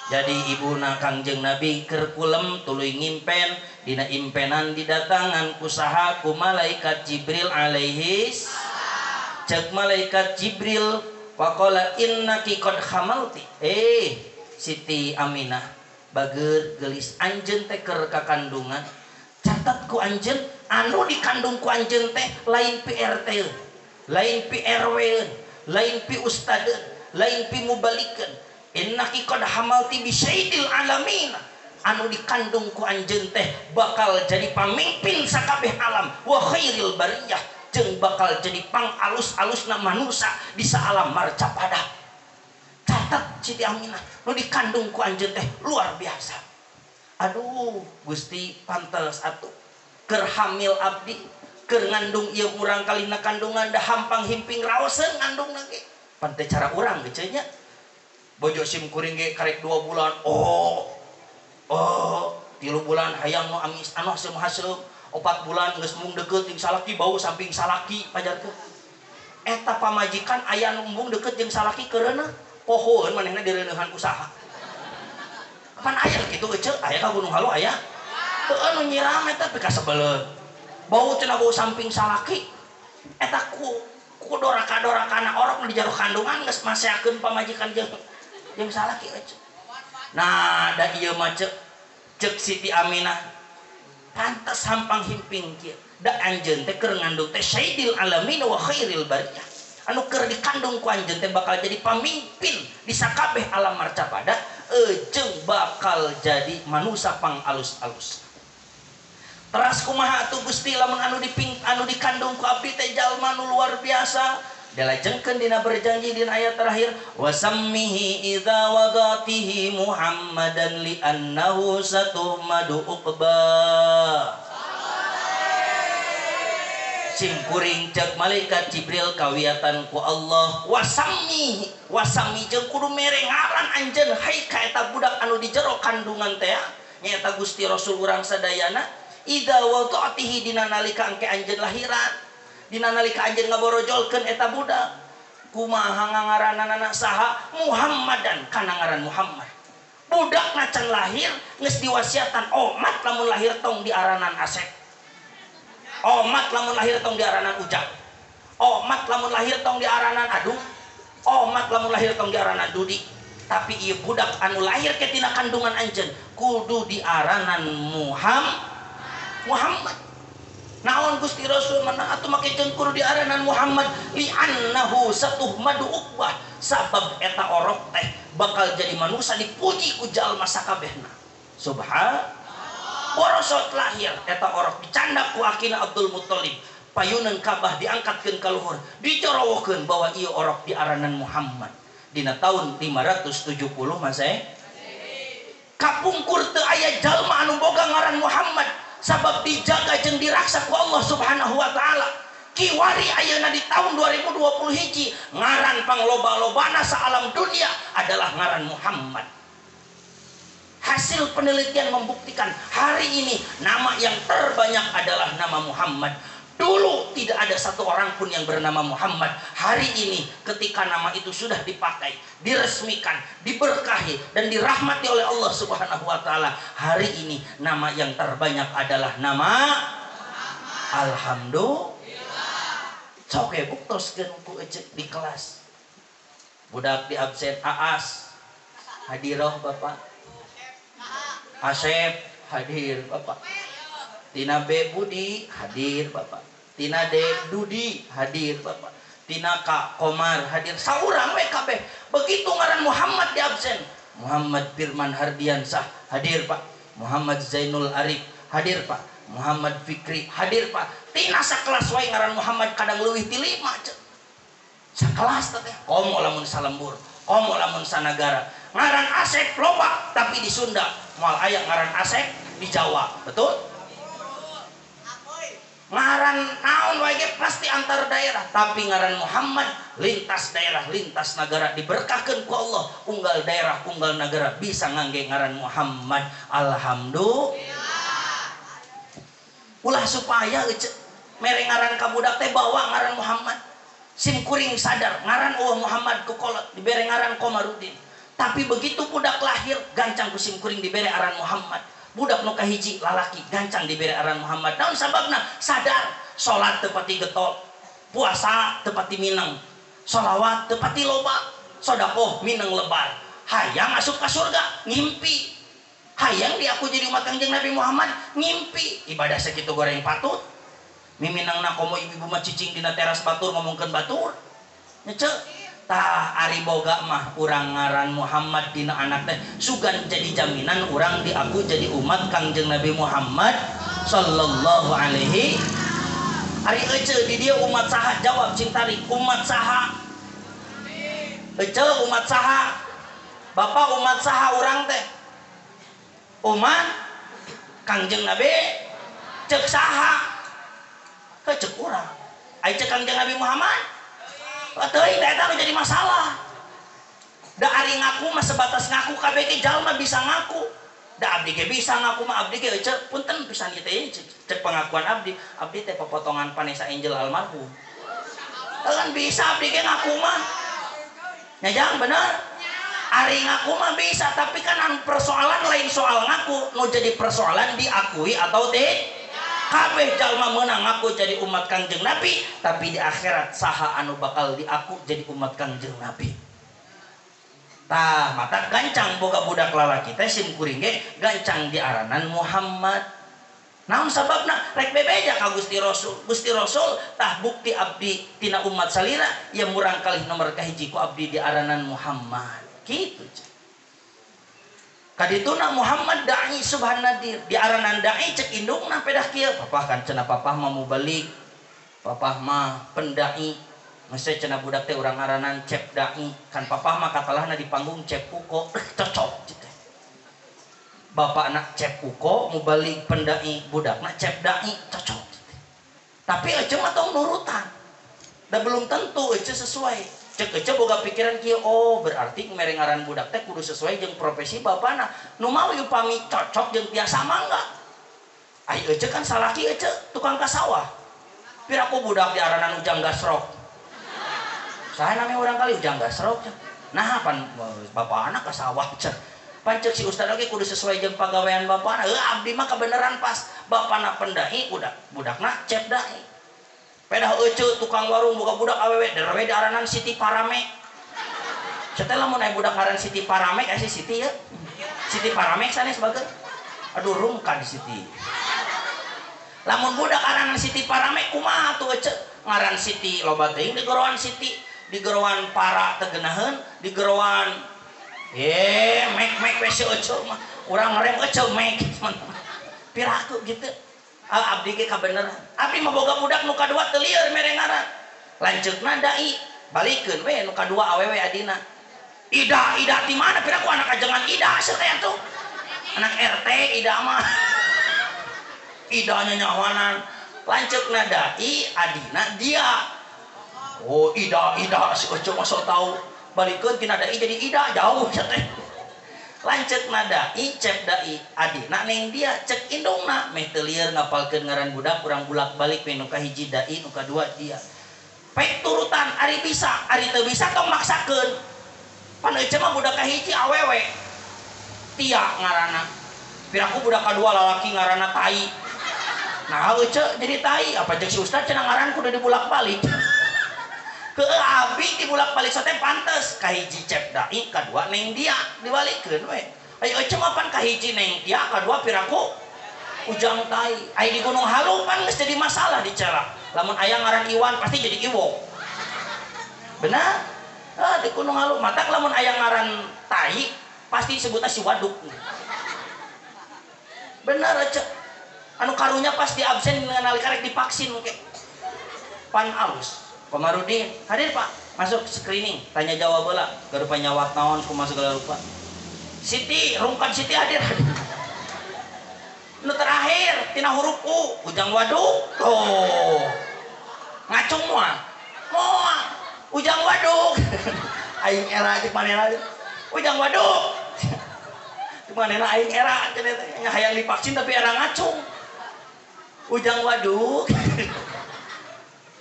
Speaker 1: Jadi ibuna Kangjeng Nabi keur kulem tuluy ngimpen, dina impenan didatangan ku saha ku malaikat Jibril alaihis. Cek malaikat Jibril faqala innaki qad hamalti. Siti Aminah bager geulis anjeun teh keur kakandungan. Catat ku anjeun anu dikandung ku anjeun teh lain PRT, lain PRW, lain pi ustad, lain pi mubalikeun. Innaki qad hamalti bi sayyidil alamin. Anu dikandung ku anjeun teh bakal jadi pamimpin sakabeh alam wa khairil bariyah, jeung bakal jadi pang alus-alusna manusia di saalam marcapada. Catat Siti Aminah, nu dikandung ku anjeun teh luar biasa. Aduh Gusti pantes atuh keur hamil abdi, keur ngandung ieu urang kalina kandungan da hampang himping raoseun ngandungna ge. Pan teh cara urang ge nya. Bojo sim kuring ge karek 2 bulan, oh 3 bulan hayang nu amis anu haseum-haseum, 4 bulan geus mung deukeut jeung salaki bau samping salaki pajarkeun. Eta pamajikan aya nu embung deukeut jeung salaki keureuneuh, pohoeun manehna direuneuhan ku saha. Pan aya kitu ece, aya ka Gunung Halu aya. Heueuh nu nyiram eta pikasebeleun. Bau cenah bau samping salaki. Eta ku doraka-dorakana orok nu di jero kandungan geus maseakeun pamajikan jeung salaki ece. Nah, da ieu mah cek Siti Aminah pantes hampang himping kieu. Da anjeun teh keur ngandung teh sayyidil alamin wa khairil bariyah. Anu keur dikandung ku anjeun teh bakal jadi pamimpin di sakabeh alam marcapada, jeung bakal jadi manusia pang alus-alus. Teras kumaha atuh Gusti lamun anu anu dikandung ku abdi teh jalma nu luar biasa. Dilajengkeun dina berjanji dina ayat terakhir wasammihi idza wadatihi Muhammadan li annahu satuhmadu uqba. Sim kuring cek malaikat Jibril kawiatan ku Allah wasammi wasammi jeung kudu mere ngaran anjeun hai ka eta budak anu di jero kandungan teh nyaeta Gusti Rasul urang sadayana idza wadatihi dina nalika engke anjeun lahiran dina nalika anjeun ngaborojolkeun eta budak kumaha ngaranana saha Muhammadan kana ngaran Muhammad. Budak nacan lahir geus diwasiatan omat lamun lahir tong diaranan Asep, omat lamun lahir tong diaranan Ujang, omat lamun lahir tong diaranan Adung, omat lamun lahir tong diaranan Dudi. Tapi ieu budak anu lahir ke tina kandungan anjeun kudu diaranan Muhammad. Naon Gusti Rasul mana atuh make jeung kudu diaranan Muhammad li annahu satuhmadu uqbah, sabab eta orok teh bakal jadi manusia dipuji ku jalma sakabehna. Subhanallah. Borosot lahir eta orok dicandak ku akina Abdul Muthalib, payunan Ka'bah diangkatkeun ka luhur, dicorowokeun bahwa ieu orok diaranan Muhammad dina tahun 570 Masehi. Kapungkur teu aya jalma anu boga ngaran Muhammad sabab dijaga jeung diraksa ku Allah Subhanahu wa taala. Kiwari ayeuna di tahun 2020 hiji ngaran pangloba-lobana saalam dunia adalah ngaran Muhammad. Hasil penelitian membuktikan hari ini nama yang terbanyak adalah nama Muhammad. Dulu tidak ada satu orang pun yang bernama Muhammad. Hari ini ketika nama itu sudah dipakai, diresmikan, diberkahi dan dirahmati oleh Allah Subhanahu wa taala, hari ini nama yang terbanyak adalah nama Muhammad. Alhamdulillah. Sok we buktoskeun ku eceuk di kelas. Budak di absen Aas, hadiroh Bapak. Asep hadir Bapak. Tina B Budi hadir Bapak. Tina D Dudi hadir Bapak. Tina K Komar hadir. Saurang we kabeh. Begitu ngaran Muhammad di absen, Muhammad Firman Hardiansah hadir Pak. Muhammad Zainul Arif hadir Pak. Muhammad Fikri hadir Pak. Tina sakelas wae ngaran Muhammad kadang leuwih ti 5 cek. Sakelas teh komo lamun salembur, komo lamun sanagara. Ngaran Asep loba tapi di Sunda, moal aya ngaran Asep di Jawa, betul? Ngaran naon wae ge pasti antar daerah, tapi ngaran Muhammad lintas daerah, lintas negara diberkahkeun ku Allah. Unggal daerah, unggal negara bisa ngangge ngaran Muhammad. Alhamdulillah. Ulah supaya mere ngaran ka budak teh bawa ngaran Muhammad. Sim kuring sadar ngaran eueuh Muhammad ku kolot dibere ngaran Komarudin. Tapi begitu budak lahir gancang ku sim kuring dibere aran Muhammad. Budak nu kahiji lalaki gancang dibere aran Muhammad. Naon sababna? Sadar salat teu pati getol, puasa teu pati mineng, sholawat teu pati loba, sedekah mineng lebar. Hayang asup ka surga ngimpi. Hayang diaku jadi umat Kangjeng Nabi Muhammad ngimpi. Ibadah sakitu goreng patut. Miminangna komo ibu-ibu mah cicing dina teras batur ngomongkeun batur. Nya tah ari boga mah urang ngaran Muhammad dina anak teh sugan jadi jaminan urang diaku jadi umat Kangjeng Nabi Muhammad sallallahu alaihi. Ari ece di dia umat saha? Jawab cing tarik, umat saha? Ece umat saha? Bapak umat saha urang teh? Umat Kangjeng Nabi cek saha? Heuh cek urang. Ari cek Kangjeng Nabi Muhammad? Teuing da eta jadi masalah. Da ari ngaku mah sebatas ngaku kabeh ge jalma bisa ngaku. Da abdi ge bisa ngaku mah abdi ge ece punten pisan ieu teh cek pengakuan abdi, abdi teh popotongan Vanessa Angel almarhum. Kan bisa abdi ge ngaku mah. Nya jang bener. Ari ngaku mah bisa, tapi kan anu persoalan lain soal ngaku, nu jadi persoalan diakui atau tidak. Kabeh jalma meunang ngaku jadi umat Kangjeng Nabi, tapi di akhirat saha anu bakal diaku jadi umat Kangjeng Nabi. Tah mata gancang boga budak lalaki teh sim kuring ge gancang diaranan Muhammad. Naon sababna? Rek bebeja ka Gusti Rasul. Gusti Rasul tah bukti abdi tina umat salira ya murang kalih nomor kahiji ku abdi diaranan Muhammad. Kitu. Kadituna Muhammad da'i subhanadir diaranan da'i cek indungna pedah kieu papah kan cenah papah mah mubalik papah mah pendai mesti cenah budak teh urang ngaranan cep da'i kan papah mah katalahna di panggung cep uko cocok gitu. Bapakna cep uko mubalik pendai budakna cep da'i cocok gitu. Tapi ece mah tong nurutan da belum tentu ece sesuai. Cek ece boga pikiran kieu, oh berarti mere ngaran budak teh kudu sesuai jeung profesi bapana. Nu mawi upami cocok jeung tiasa mangga. Ai ece kan salaki ece tukang ka sawah. Piraku budak diaranan Ujang Gasrok. Saha nami urang kali Ujang Gasrok. Nah pan bapana ka sawah cek. Pan cek si ustad oge kudu sesuai jeung pagawean bapana. Heuh abdi mah kabeneran pas bapana pendai budak budakna cep dai. Pedah ece tukang warung buka budak awewe derwe diaranan Siti Parame. Cetel lamun aya budak ngaran Siti Parame aya si Siti ya. Siti Parame sanes bager. Aduh rungkad Siti. Lamun budak ngaran Siti Parame kumaha tuh ece? Ngaran Siti loba teuing di goroan Siti, di goroan para teu geunaheun, di goroan mek-mek we si ece mah. Urang ngerem ece mek. Piraku gitu. Abdi ge kabeneran. Abdi mah boga budak nu kadua teu lieur mere ngaran. Lanceukna dai, balikeun we nu kadua awewe adina. Ida, Ida ti mana piraku anak ajengan Ida sia teh atuh. Anak RT Ida mah. Ida nyanyawanan. Lanceukna dai, adina dia. Oh, Ida, Ida si Oco mah sok tau. Balikeun tina dai jadi Ida jauh sia teh. Lanceukna dai cep dai adina neng dia cek indungna meh teu lieur ngapalkeun ngaran budak urang bulak-balik we nu kahiji dai nu kadua dia. Pek turutan ari bisa ari teu bisa tong maksakeun. Pan ece mah budak kahiji awewe tia ngaranna. Piraku budak kadua lalaki ngaranna tai. Nah ece jadi tai apa jeung si ustad cenah ngaran kudu dibulak-balik. Ke abi dibulak-balik sote pantes kahiji cep dai kadua neng dia dibalikeun we. Ayo ece mah pan kahiji neng dia kadua piraku Ujang tai. Ai di Gunung Halu pan geus jadi masalah dicela. Lamun aya ngaran Iwan pasti jadi Iwok. Benar? Ah di Gunung Halu matak lamun aya ngaran tai pasti disebutna si Waduk. Benar ece. Anu karunya pasti absen nalika rek divaksin ke. Pan alus. Komarudin, hadir Pak, masuk screening, tanya jawab bola, garupa nyawat naon, kumaha segala rupa. Siti, rungkad Siti hadir. Nu terakhir tina huruf U, Ujang Waduk. Tuh. Ngacung moal. Moal. Ujang Waduk. Aing era cek manehna. Ujang Waduk. Cek manehna aing era cenah teh hayang divaksin tapi era ngacung. Ujang Waduk.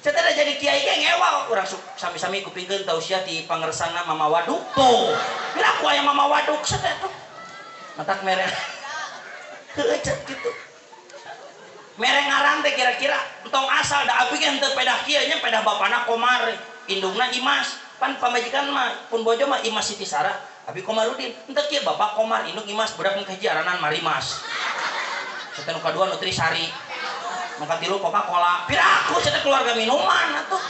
Speaker 1: Cenah jadi kiai ge ngewa urang sami-sami kupingkeun tausiah ti pangersana Mama Waduk. Tuh. Pira ku aya Mama Waduk cenah tuh. Matak mere. Heueuh gitu. Mere ngaran teh kira-kira entong asal da abdi ge henteu pedah kieu nya pedah bapana Komar, indungna Imas. Pan pamajikan mah pun bojo mah Imas Siti Sarah, abi Komarudin. Henteu kieu bapak Komar, indung Imas, budak nu kahiji aranan Marimas. Cenah nu kadua Nutri Sari. Nu katilu Coca-Cola. Piraku cenah keluarga minuman atuh.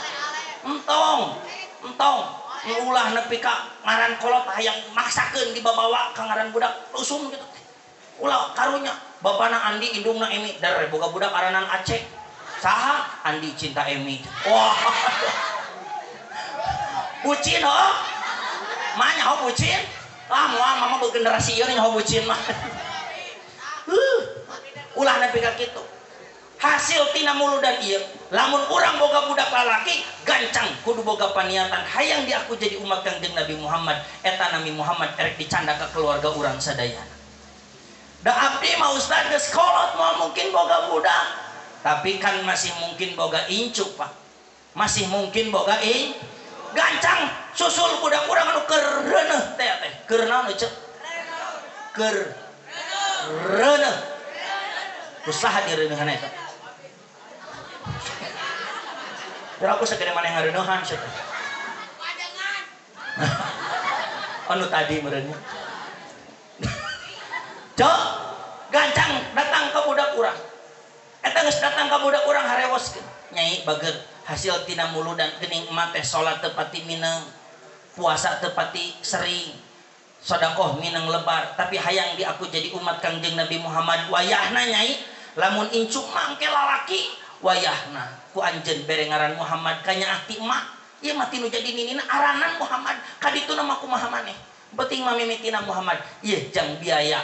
Speaker 1: Entong, entong. Ulah nepi ka ngaran kolot hayang maksakeun dibabawa ka ngaran budak usum gitu. Ulah karunya bapana Andi indungna Emi dar boga budak aranan Aceh. Saha Andi cinta Emi. Wah. Bucin ho. Mah nyaho bucin. Ah moal mama bergenerasi ieu nyaho bucin mah. Ulah nepi ka kitu. Hasil tina muludan ieu lamun urang boga budak lalaki gancang kudu boga paniatan hayang diaku jadi umat Kangjeng Nabi Muhammad eta Nabi Muhammad erek dicanda ka keluarga urang sadayana. Da abdi mah ustad geus kolot moal mungkin boga budak tapi kan masih mungkin boga incu Pak, masih mungkin boga in gancang susul budak urang anu keur reuneuh teh teh keur naon ceu keur reuneuh usaha direuneuhan eta. Kira aku segede mana yang ngareuneuhan sia teh. Anu tadi meureunnya. Cok, gancang datang ka budak urang. Eta geus datang ka budak urang harewoskeun. Nyai bager hasil tina muludan geuning emak teh salat teu pati mineng, puasa teu pati sering, sedekah mineng lebar, tapi hayang di aku jadi umat Kangjeng Nabi Muhammad wayahna nyai lamun incuk mah engke lalaki wayahna ku anjeun bere ngaran Muhammad kanyaah ti emak ieu mah tinu jadi ninina aranan Muhammad kadituna mah kumaha maneh penting mah mimitina Muhammad ieu jang biaya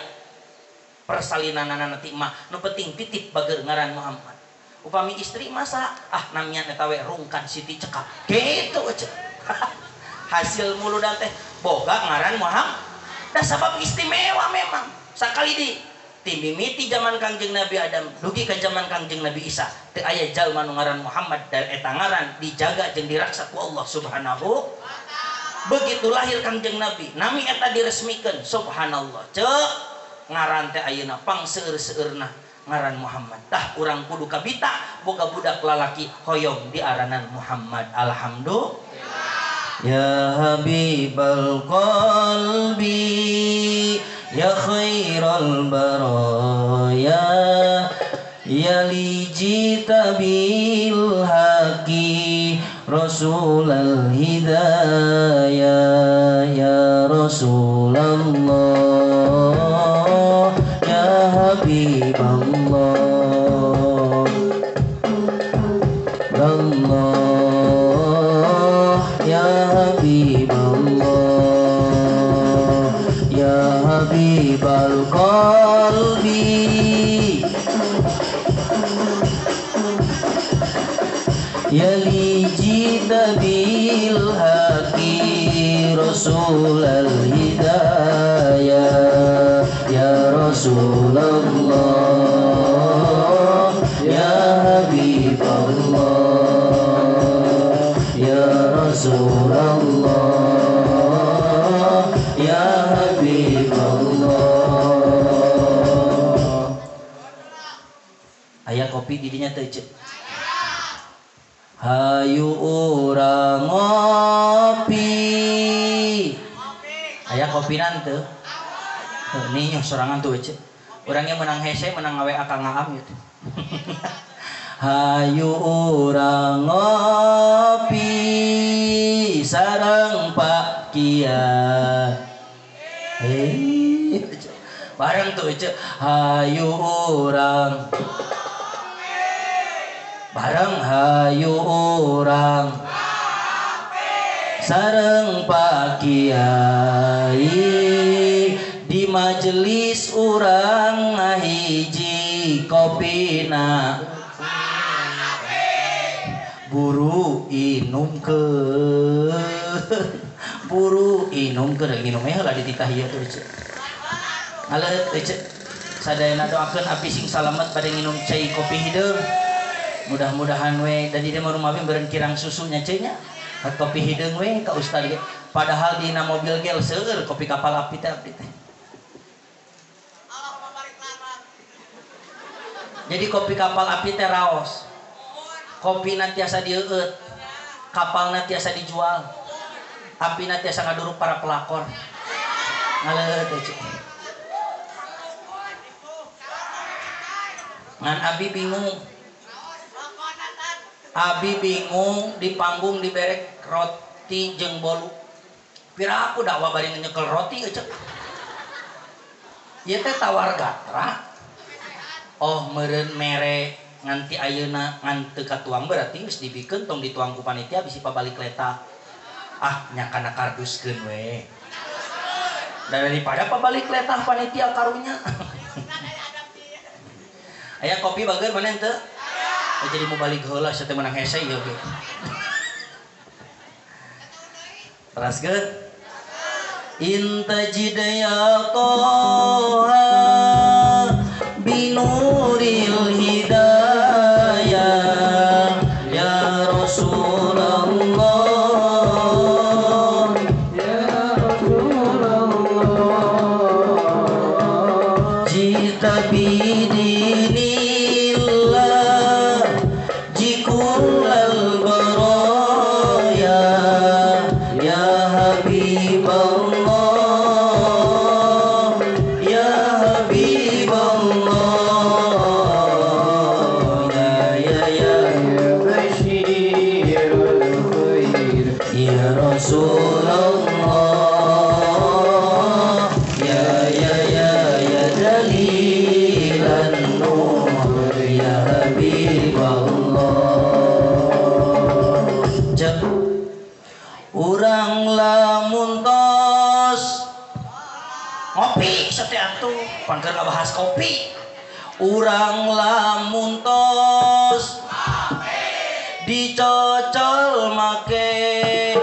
Speaker 1: persalinanana ti emak nu penting titip bager ngaran Muhammad upami istri masa ah namian eta we rungkan Siti cekap kitu eueuh hasil muludan teh boga ngaran Muhammad dah sabab istimewa memang sakali di timimiti zaman Kangjeng Nabi Adam dugi ka zaman Kangjeng Nabi Isa teu aya jalma nu ngaran Muhammad dan eta ngaran dijaga jeung diraksa ku Allah Subhanahu wa taala. Begitu lahir Kangjeng Nabi nami eta diresmikeun subhanallah ceuk ngaran teh ayeuna pangseueur-seueurna ngaran Muhammad tah urang kudu kabita boga budak lalaki hoyong diaranan Muhammad alhamdulillah.
Speaker 2: Ya Habibal qalbi ya khairal baraya ya lijita bil haqi rasulal hidayah ya Rasulullah ya Habiballah Allah ya Habiballah ya Habibal qalbi ya lijita bil haqi rasulal hidayah ya Rasulullah ya Habiballah ya Rasulullah ya Habiballah.
Speaker 1: Aya kopi didinya teu ceuk.
Speaker 2: Hayu urang ngopi.
Speaker 1: Aya kopinan teu? Nih sorangan tuh ceuk. Urangnya menang hese menang ngawe akang ngaam gitu.
Speaker 2: Hayu urang ngopi sareng Pak Kiai.
Speaker 1: Bareng tuh ceuk.
Speaker 2: Hayu urang bareng hayu urang sareng Pak Kiai di majelis urang ngahiji
Speaker 1: kopina buru inumkeun buru inumkeun nginum heula dititah ieu tuh ceu aleuh ceu sadayana doakeun api sing salamet bade nginum cai kopi hideung mudah-mudahan we da di dieu mah rumawi beureun kirang susunya ceu nya kopi hideung we ka ustad ge padahal dina mobil gel seueur kopi kapal api teh abdi teh. Jadi kopi kapal api teh raos. Kopina tiasa dieueut, kapalna tiasa dijual, apina tiasa ngaduruk para pelakor. Ngaleueut teh ceu. Ngan abi bingung. Abi bingung di panggung diberek roti jeung bolu. Pira aku dakwah bari nyekel roti euceu. Ieu teh tawar gatra. Oh meureun mere nganti ayeuna ngan teu katuang berarti geus dibikeun tong dituang ku panitia bisi pabalik leta. Ah nya kana karduskeun we. Daripada pabalik letah panitia karunya. Aya kopi bager mana henteu? Oh, jadi mau balik heula sia teh menang hese ieu ge. Teraskeun. Intajid ya Toha binuril hidayah ya Rasulullah ya Rasulullah jita bidinillah jikullal baraya ya Habiballah ya Habiballah ya ya ya
Speaker 3: Bashirul khair
Speaker 1: ya Rasulullah ya ya ya ya dalilan nur ya Habiballah. Cek urang lamun tos ngopi sate atuh pan keur ngabahas kopi urang lamun tos dicocol make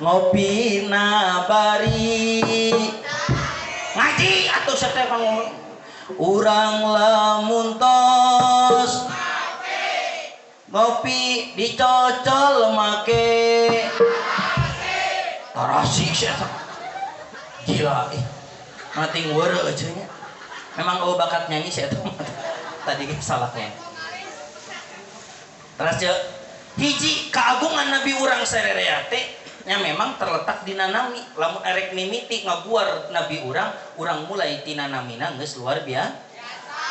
Speaker 1: ngopi na bari ngaji atuh sate pangomong urang lamun tos ngopi dicocol make tarasi sia gila ih mating weureuh eueuh nya memang eueuh bakat nyanyi sia eta tadi ge salah nya. Terus ceu hiji keagungan nabi urang sarerea teh nya memang terletak dina nami lamun erek mimiti ngaguar nabi urang urang mulai tina namina geus luar biasa.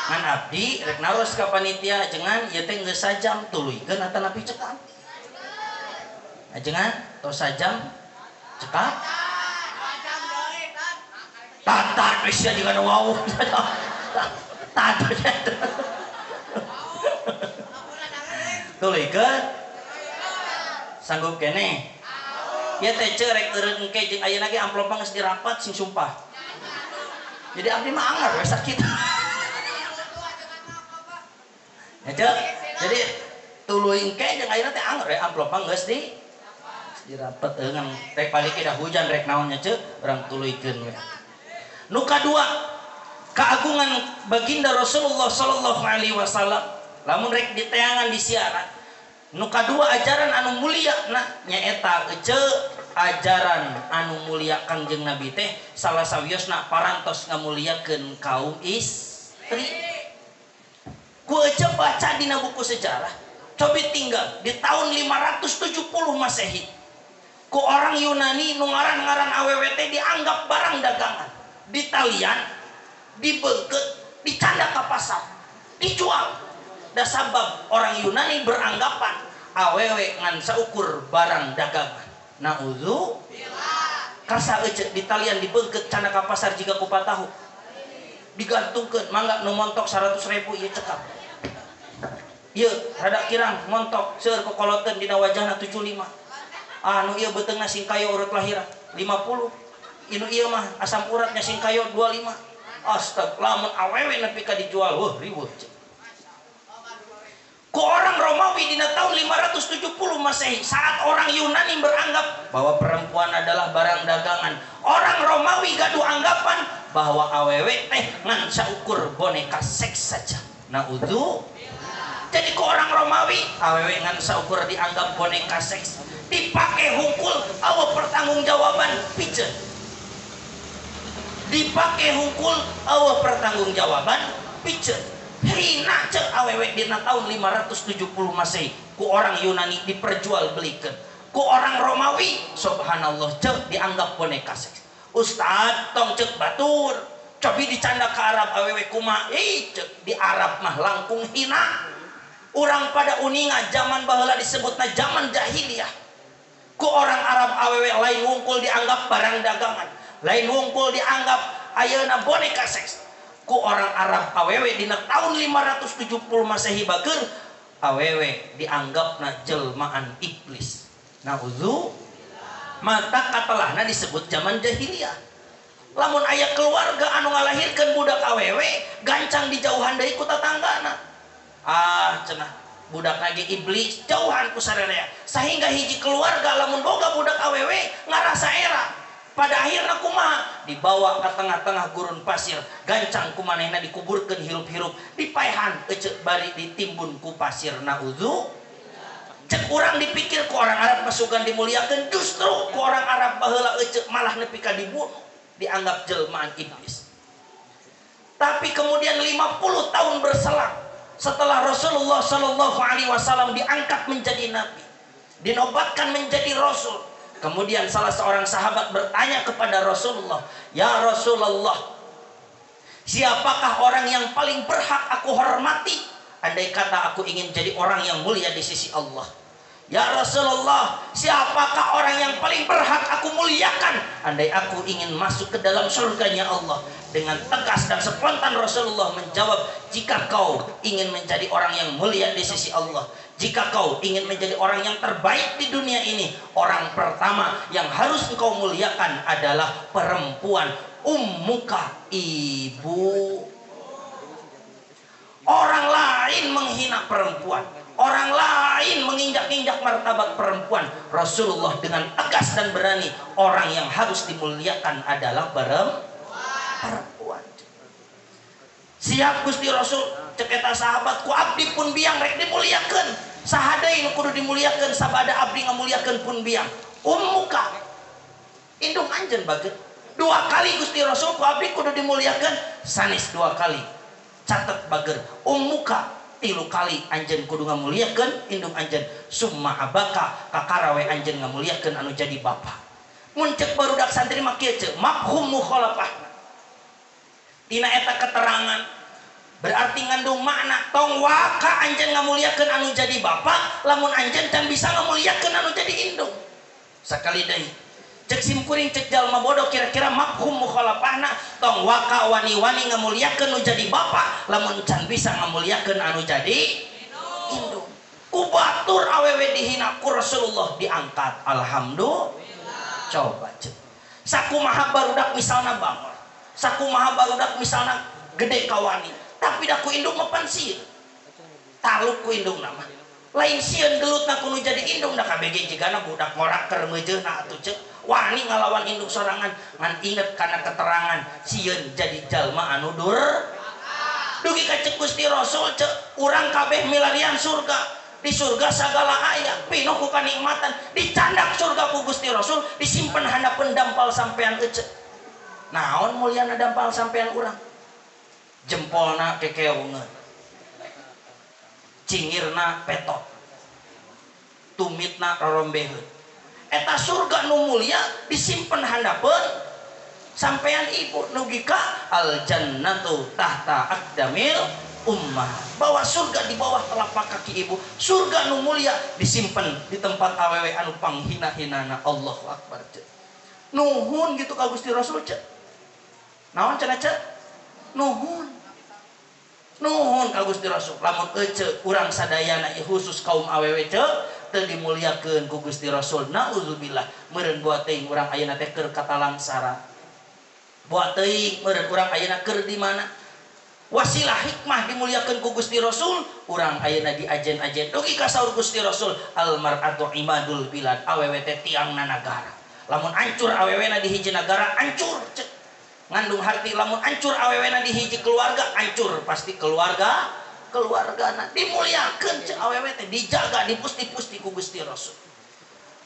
Speaker 1: Ngan abdi rek naros ka panitia jangan ieu teh geus sajam tuluykeun atanapi cekap. Ajengan tos sajam cekap. Tatar geus sia jiga nu wawuh. Tatar. Tuluykeun. Sanggup keneh. Ieu teh ceu rek eureun engke jeung ayeuna ge amplopna geus dirapat sing sumpah. Jadi abdi mah anggar we sakit. Ya, jadi tuluy engke jeung ayeuna teh anggar we amplopna geus di dirapet ngan rek balik da hujan rek naon nya ceu urang tuluykeun we. Nu kadua keagungan baginda Rasulullah sallallahu alaihi wasallam lamun rek diteangan di siaran nu kadua ajaran anu mulia na nyaeta eceu ajaran anu mulia Kangjeng Nabi teh salah sawiosna parantos ngamuliakeun kaum istri. Ku eceu baca dina buku sejarah cobi tinggal di tahun 570 Masehi ku orang Yunani nu ngaran-ngaran awewe teh dianggap barang dagangan, ditalian, dibengket, dicanda ka pasar, dijual. Da sabab orang Yunani beranggapan awewe ngan saukur barang dagangan. Nauzubillah. Karsa ece ditalian dibengket canda ka pasar jiga kupat tahu. Digantungkeun mangga nu montok 100.000 ieu cekap. Ieu rada kirang montok seueur kokoloteun dina wajahna 75. Ah nu ieu beuteungna sing kayo urut lahiran 50. Inu ieu mah asam uratnya sing kayo 25. Astag lamun awewe nepi ka dijual weuh riweuh. Ku orang Romawi dina tahun 570 Masehi, saat orang Yunani beranggap bahwa perempuan adalah barang dagangan, orang Romawi gaduh anggapan bahwa awewe teh ngan saukur boneka seks saja. Naudzu. Jadi ku orang Romawi awewe ngan saukur dianggap boneka seks, dipakai hungkul awa pertanggungjawaban piceun. Dipakai hungkul awa pertanggungjawaban piceun. Hina cek awewe dina tahun 570 Masehi ku orang Yunani diperjualbelikan, ku orang Romawi subhanallah cek dianggap boneka seks. Ustad tong cek batur cobi dicanda ke Arab awewe kumaha, ih cek di Arab mah langkung hina. Urang pada uninga zaman baheula disebutna zaman jahiliyah. Ku orang Arab awewe lain wungkul dianggap barang dagangan, lain wungkul dianggap ayeuna boneka seks. Ku orang Arab awewe dina tahun 570 Masehi bager awewe dianggapna jelmaan iblis. Naudzu. Mata katelahna disebut zaman jahiliyah. Lamun aya keluarga anu ngalahirkeun budak awewe gancang dijauhan deui ku tatanggana. Ah cenah budak lagi iblis jauhan ku sararea. Sehingga hiji keluarga lamun boga budak awewe ngarasa era. Pada akhirnya kumaha dibawa ke tengah-tengah gurun pasir, gancang kumanehna dikuburkeun hirup-hirup, dipaehan ecek bari ditimbun ku pasir. Naudzu. Cek urang dipikir ku orang Arab masukan dimuliakeun, justru ku orang Arab baheula ecek malah nepi ka dibunuh, dianggap jelmaan iblis. Tapi kemudian 50 tahun berselang setelah Rasulullah Shallallahu Alaihi Wasallam diangkat menjadi nabi, dinobatkan menjadi rasul. Kemudian salah seorang sahabat bertanya kepada Rasulullah, "Ya Rasulullah, siapakah orang yang paling berhak aku hormati andai kata aku ingin jadi orang yang mulia di sisi Allah? Ya Rasulullah, siapakah orang yang paling berhak aku muliakan andai aku ingin masuk ke dalam surganya Allah?" Dengan tegas dan spontan Rasulullah menjawab, "Jika kau ingin menjadi orang yang mulia di sisi Allah, jika kau ingin menjadi orang yang terbaik di dunia ini, orang pertama yang harus engkau muliakan adalah perempuan, ummuka, ibu." Orang lain menghina perempuan, orang lain menginjak-injak martabat perempuan. Rasulullah dengan tegas dan berani, orang yang harus dimuliakan adalah perempuan. Siap Gusti Rasul, cek eta sahabat, ku abdi pun biang rek dimuliakeun. Saha deui nu kudu dimuliakeun sabada abdi ngamuliakeun pun biang. Ummuka, indung anjeun bageut. Dua kali Gusti Rasul ku abdi kudu dimuliakeun, sanes dua kali. Catet bager, ummuka tilu kali anjeun kudu ngamuliakeun indung anjeun, summa abaka kakara we anjeun ngamuliakeun anu jadi bapa. Mun cek barudak santri mah kieu ceuk, mafhum mukhalafah. Tina eta keterangan berarti ngandung makna tong waka anjeun ngamuliakeun anu jadi bapa lamun anjeun can bisa ngamuliakeun anu jadi indung. Sakali deui cek simkuring cek jalma bodoh kira-kira mafhum mukhalafahna tong waka wani-wani ngamuliakeun nu jadi bapa lamun can bisa ngamuliakeun anu jadi indung. Ku batur awewe dihina ku Rasulullah diangkat. Alhamdulillah. Coba cek sakumaha barudak misalna bangor, sakumaha barudak misalna gede kawani, tapi dah ku indung mah pan sieun. Taluk ku indung nama lain sieun gelutna ku nu jadi indung, da kabege jigana budak ngorak keur meujeuna atuh cek wani ngalawan indung sorangan. Ngan inget kana keterangan sieun jadi jalma anu dur dugi ka cek Gusti Rasul cek urang kabeh milarian surga, di surga sagala aya pinuh ku kanikmatan, dicandak surga ku Gusti Rasul disimpen handapeun dampal sampean ecek. Naon mulyana dampal sampean urang? Jempolna kekeungeun, cingirna petot, tumitna rorombeheun. Eta surga nu mulia disimpen handapeun sampean ibu. Nugi ka al jannatu tahta aqdamil ummah, bahwa surga di bawah telapak kaki ibu. Surga nu mulia disimpen di tempat awewe anu panghina-hinana. Allahu akbar. Nuhun gitu ka Gusti Rasul cek. Naon cenah cek? Nuhun. Nuhun ka Gusti Rasul. Lamun ece urang sadayana khusus kaum awewe cek teu dimuliakeun ku Gusti Rasul. Nauzubillah. Meureun buat teuing urang ayeuna teh keur katalangsara. Buat teuing meureun urang ayeuna keur di mana? Wasilah hikmah dimuliakeun ku Gusti Rasul, urang ayeuna diajen-ajen dugi ka saur Gusti Rasul, al mar'atu imadul bilad, awewe teh tiangna nagara. Lamun hancur awewena di hiji nagara, hancur cek. Ngandung harti lamun hancur awewena di hiji keluarga, hancur pasti keluarga keluargana. Dimuliakeun cek awewe teh, dijaga, dipusti-pusti ku Gusti Rasul.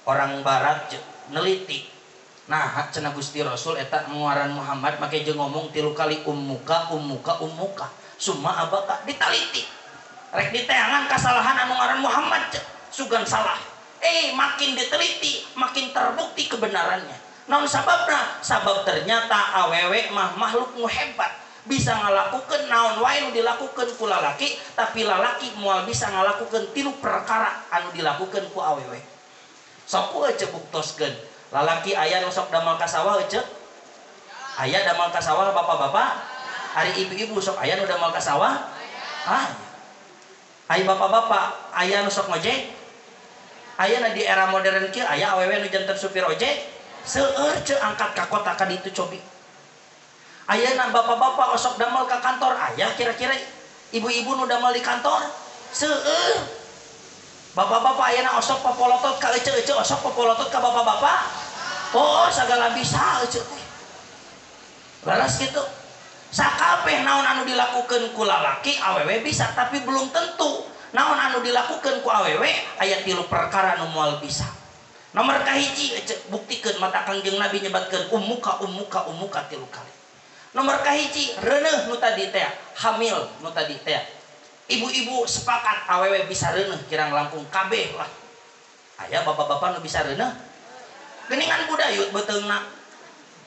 Speaker 1: Orang barat cek neliti. Nah, cenah Gusti Rasul eta ngaran Muhammad make jeung ngomong 3 kali ummuka ummuka ummuka summa abaka, ditaliti. Rek diteangan kasalahan anu ngaran Muhammad cek, sugan salah. Makin diteliti makin terbukti kebenarannya. Naon sababna? Sabab ternyata awewe mah makhluk nu hebat, bisa ngalakukeun naon wae nu dilakukeun ku lalaki, tapi lalaki moal bisa ngalakukeun 3 perkara anu dilakukeun ku awewe. Sok ku ece buktoskeun. Lalaki aya nu sok damel ka sawah ece? Aya damel ka sawah bapak-bapak? Ari ibu-ibu sok aya nu damel ka sawah? Ah. Ari bapak-bapak aya nu sok ngojek? Aya na di era modern kieu aya awewe nu janten supir ojek? Seueur ce angkat ka kota ka ditu cobi. Ayeuna bapak-bapak osok damel ka kantor aya kira-kira ibu-ibu nu damel di kantor? Seueur. Bapak-bapak ayeuna osok popolotot ka ece-ece osok popolotot ka bapak-bapak? Oh, sagala bisa ece teh. Laras kitu. Sakabeh naon anu dilakukeun ku lalaki awewe bisa, tapi belum tentu naon anu dilakukeun ku awewe aya 3 perkara nu moal bisa. Nomor kahiji ece buktikeun mata Kangjeng Nabi nyebatkeun ummuka ummuka ummuka 3 kali. Nomor kahiji reuneuh nu tadi teh, hamil nu tadi teh. Ibu-ibu sepakat awewe bisa reuneuh kirang langkung kabeh lah. Aya bapak-bapak nu bisa reuneuh? Geuningan budayut beuteungna.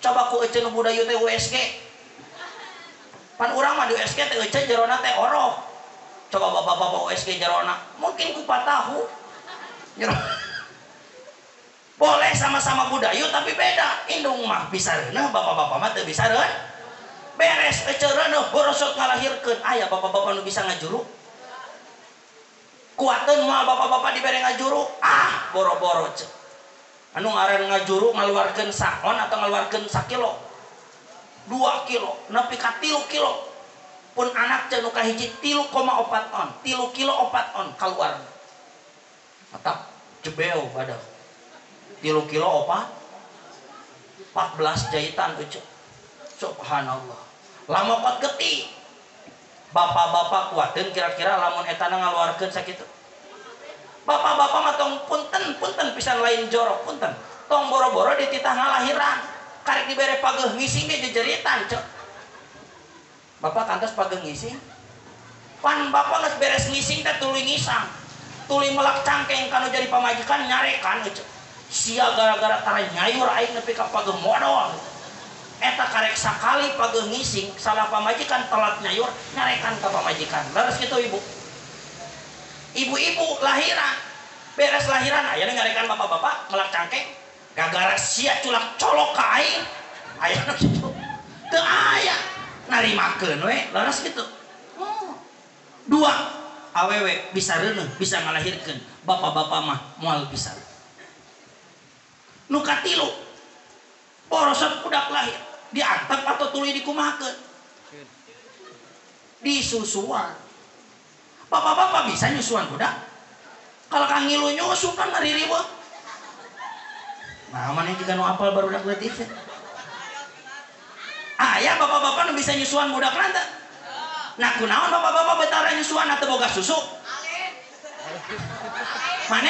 Speaker 1: Coba ku ece nu budayut teh USG. Pan urang mah di USG teh ece jerona teh orok. Coba bapak-bapak USG jerona, mungkin kupat tahu. Boleh sama-sama budayut tapi beda. Indung mah bisa reuneuh, bapak-bapak mah teu bisa reuneuh. Beres ece reuneuh borosot ngalahirkeun. Aya bapak-bapak nu bisa ngajuru? Kuateun moal bapak-bapak dibere ngajuru? Ah, boro-boro cek. Anu ngaran ngajuru ngaluarkeun saon atau ngaluarkeun sakilo? 2 kilo, nepi ka 3 kilo. Pun anak cek nu kahiji 3,4 on, 3 kilo 4 on kaluar. Atap jebeo badak. 3 kilo 4 14 jahitan ece. Subhanallah. Lamokot getih. Bapak-bapak kuateun kira-kira lamun etana ngaluarkeun sakitu. Bapak-bapak mah tong punten punten pisan lain jorok punten. Tong boro-boro dititah ngalahiran. Karek dibere pageuh ngising ge jejeritan cek. Bapak kantos pageuh ngising. Pan bapak geus beres ngising teh tuluy ngisang. Tuluy melak cangkeng kanu jadi pamajikan nyarekan cek. Sia gara-gara tara nyayur aing nepi ka pageuh modol. Eta karek sakali pageuh ngising salah pamajikan telat nyayur nyarekan ka pamajikan. Leres kitu ibu. Ibu-ibu lahiran beres lahiran aya nyarekan bapak-bapak melak cangkeng gara-gara sia culak colok ka aing aya nu kitu teu aya narimakeun we. Leres kitu. 2 awewe bisa reuneuh bisa ngalahirkeun, bapak-bapak mah moal bisa. Nu katilu borosot budak lahir diantep atau tuluy dikumahakeun? Disusuan. Bapak-bapak bisa nyusuan budak? Kalau kang ngilu nyusu kan ngaririweuh. Nah, mana juga nu apal barudak leutik teh. Aya bapak-bapak nu bisa nyusuan budak teh. Nah, kunaon bapak-bapak betara nyusuan atau boga susu? Mana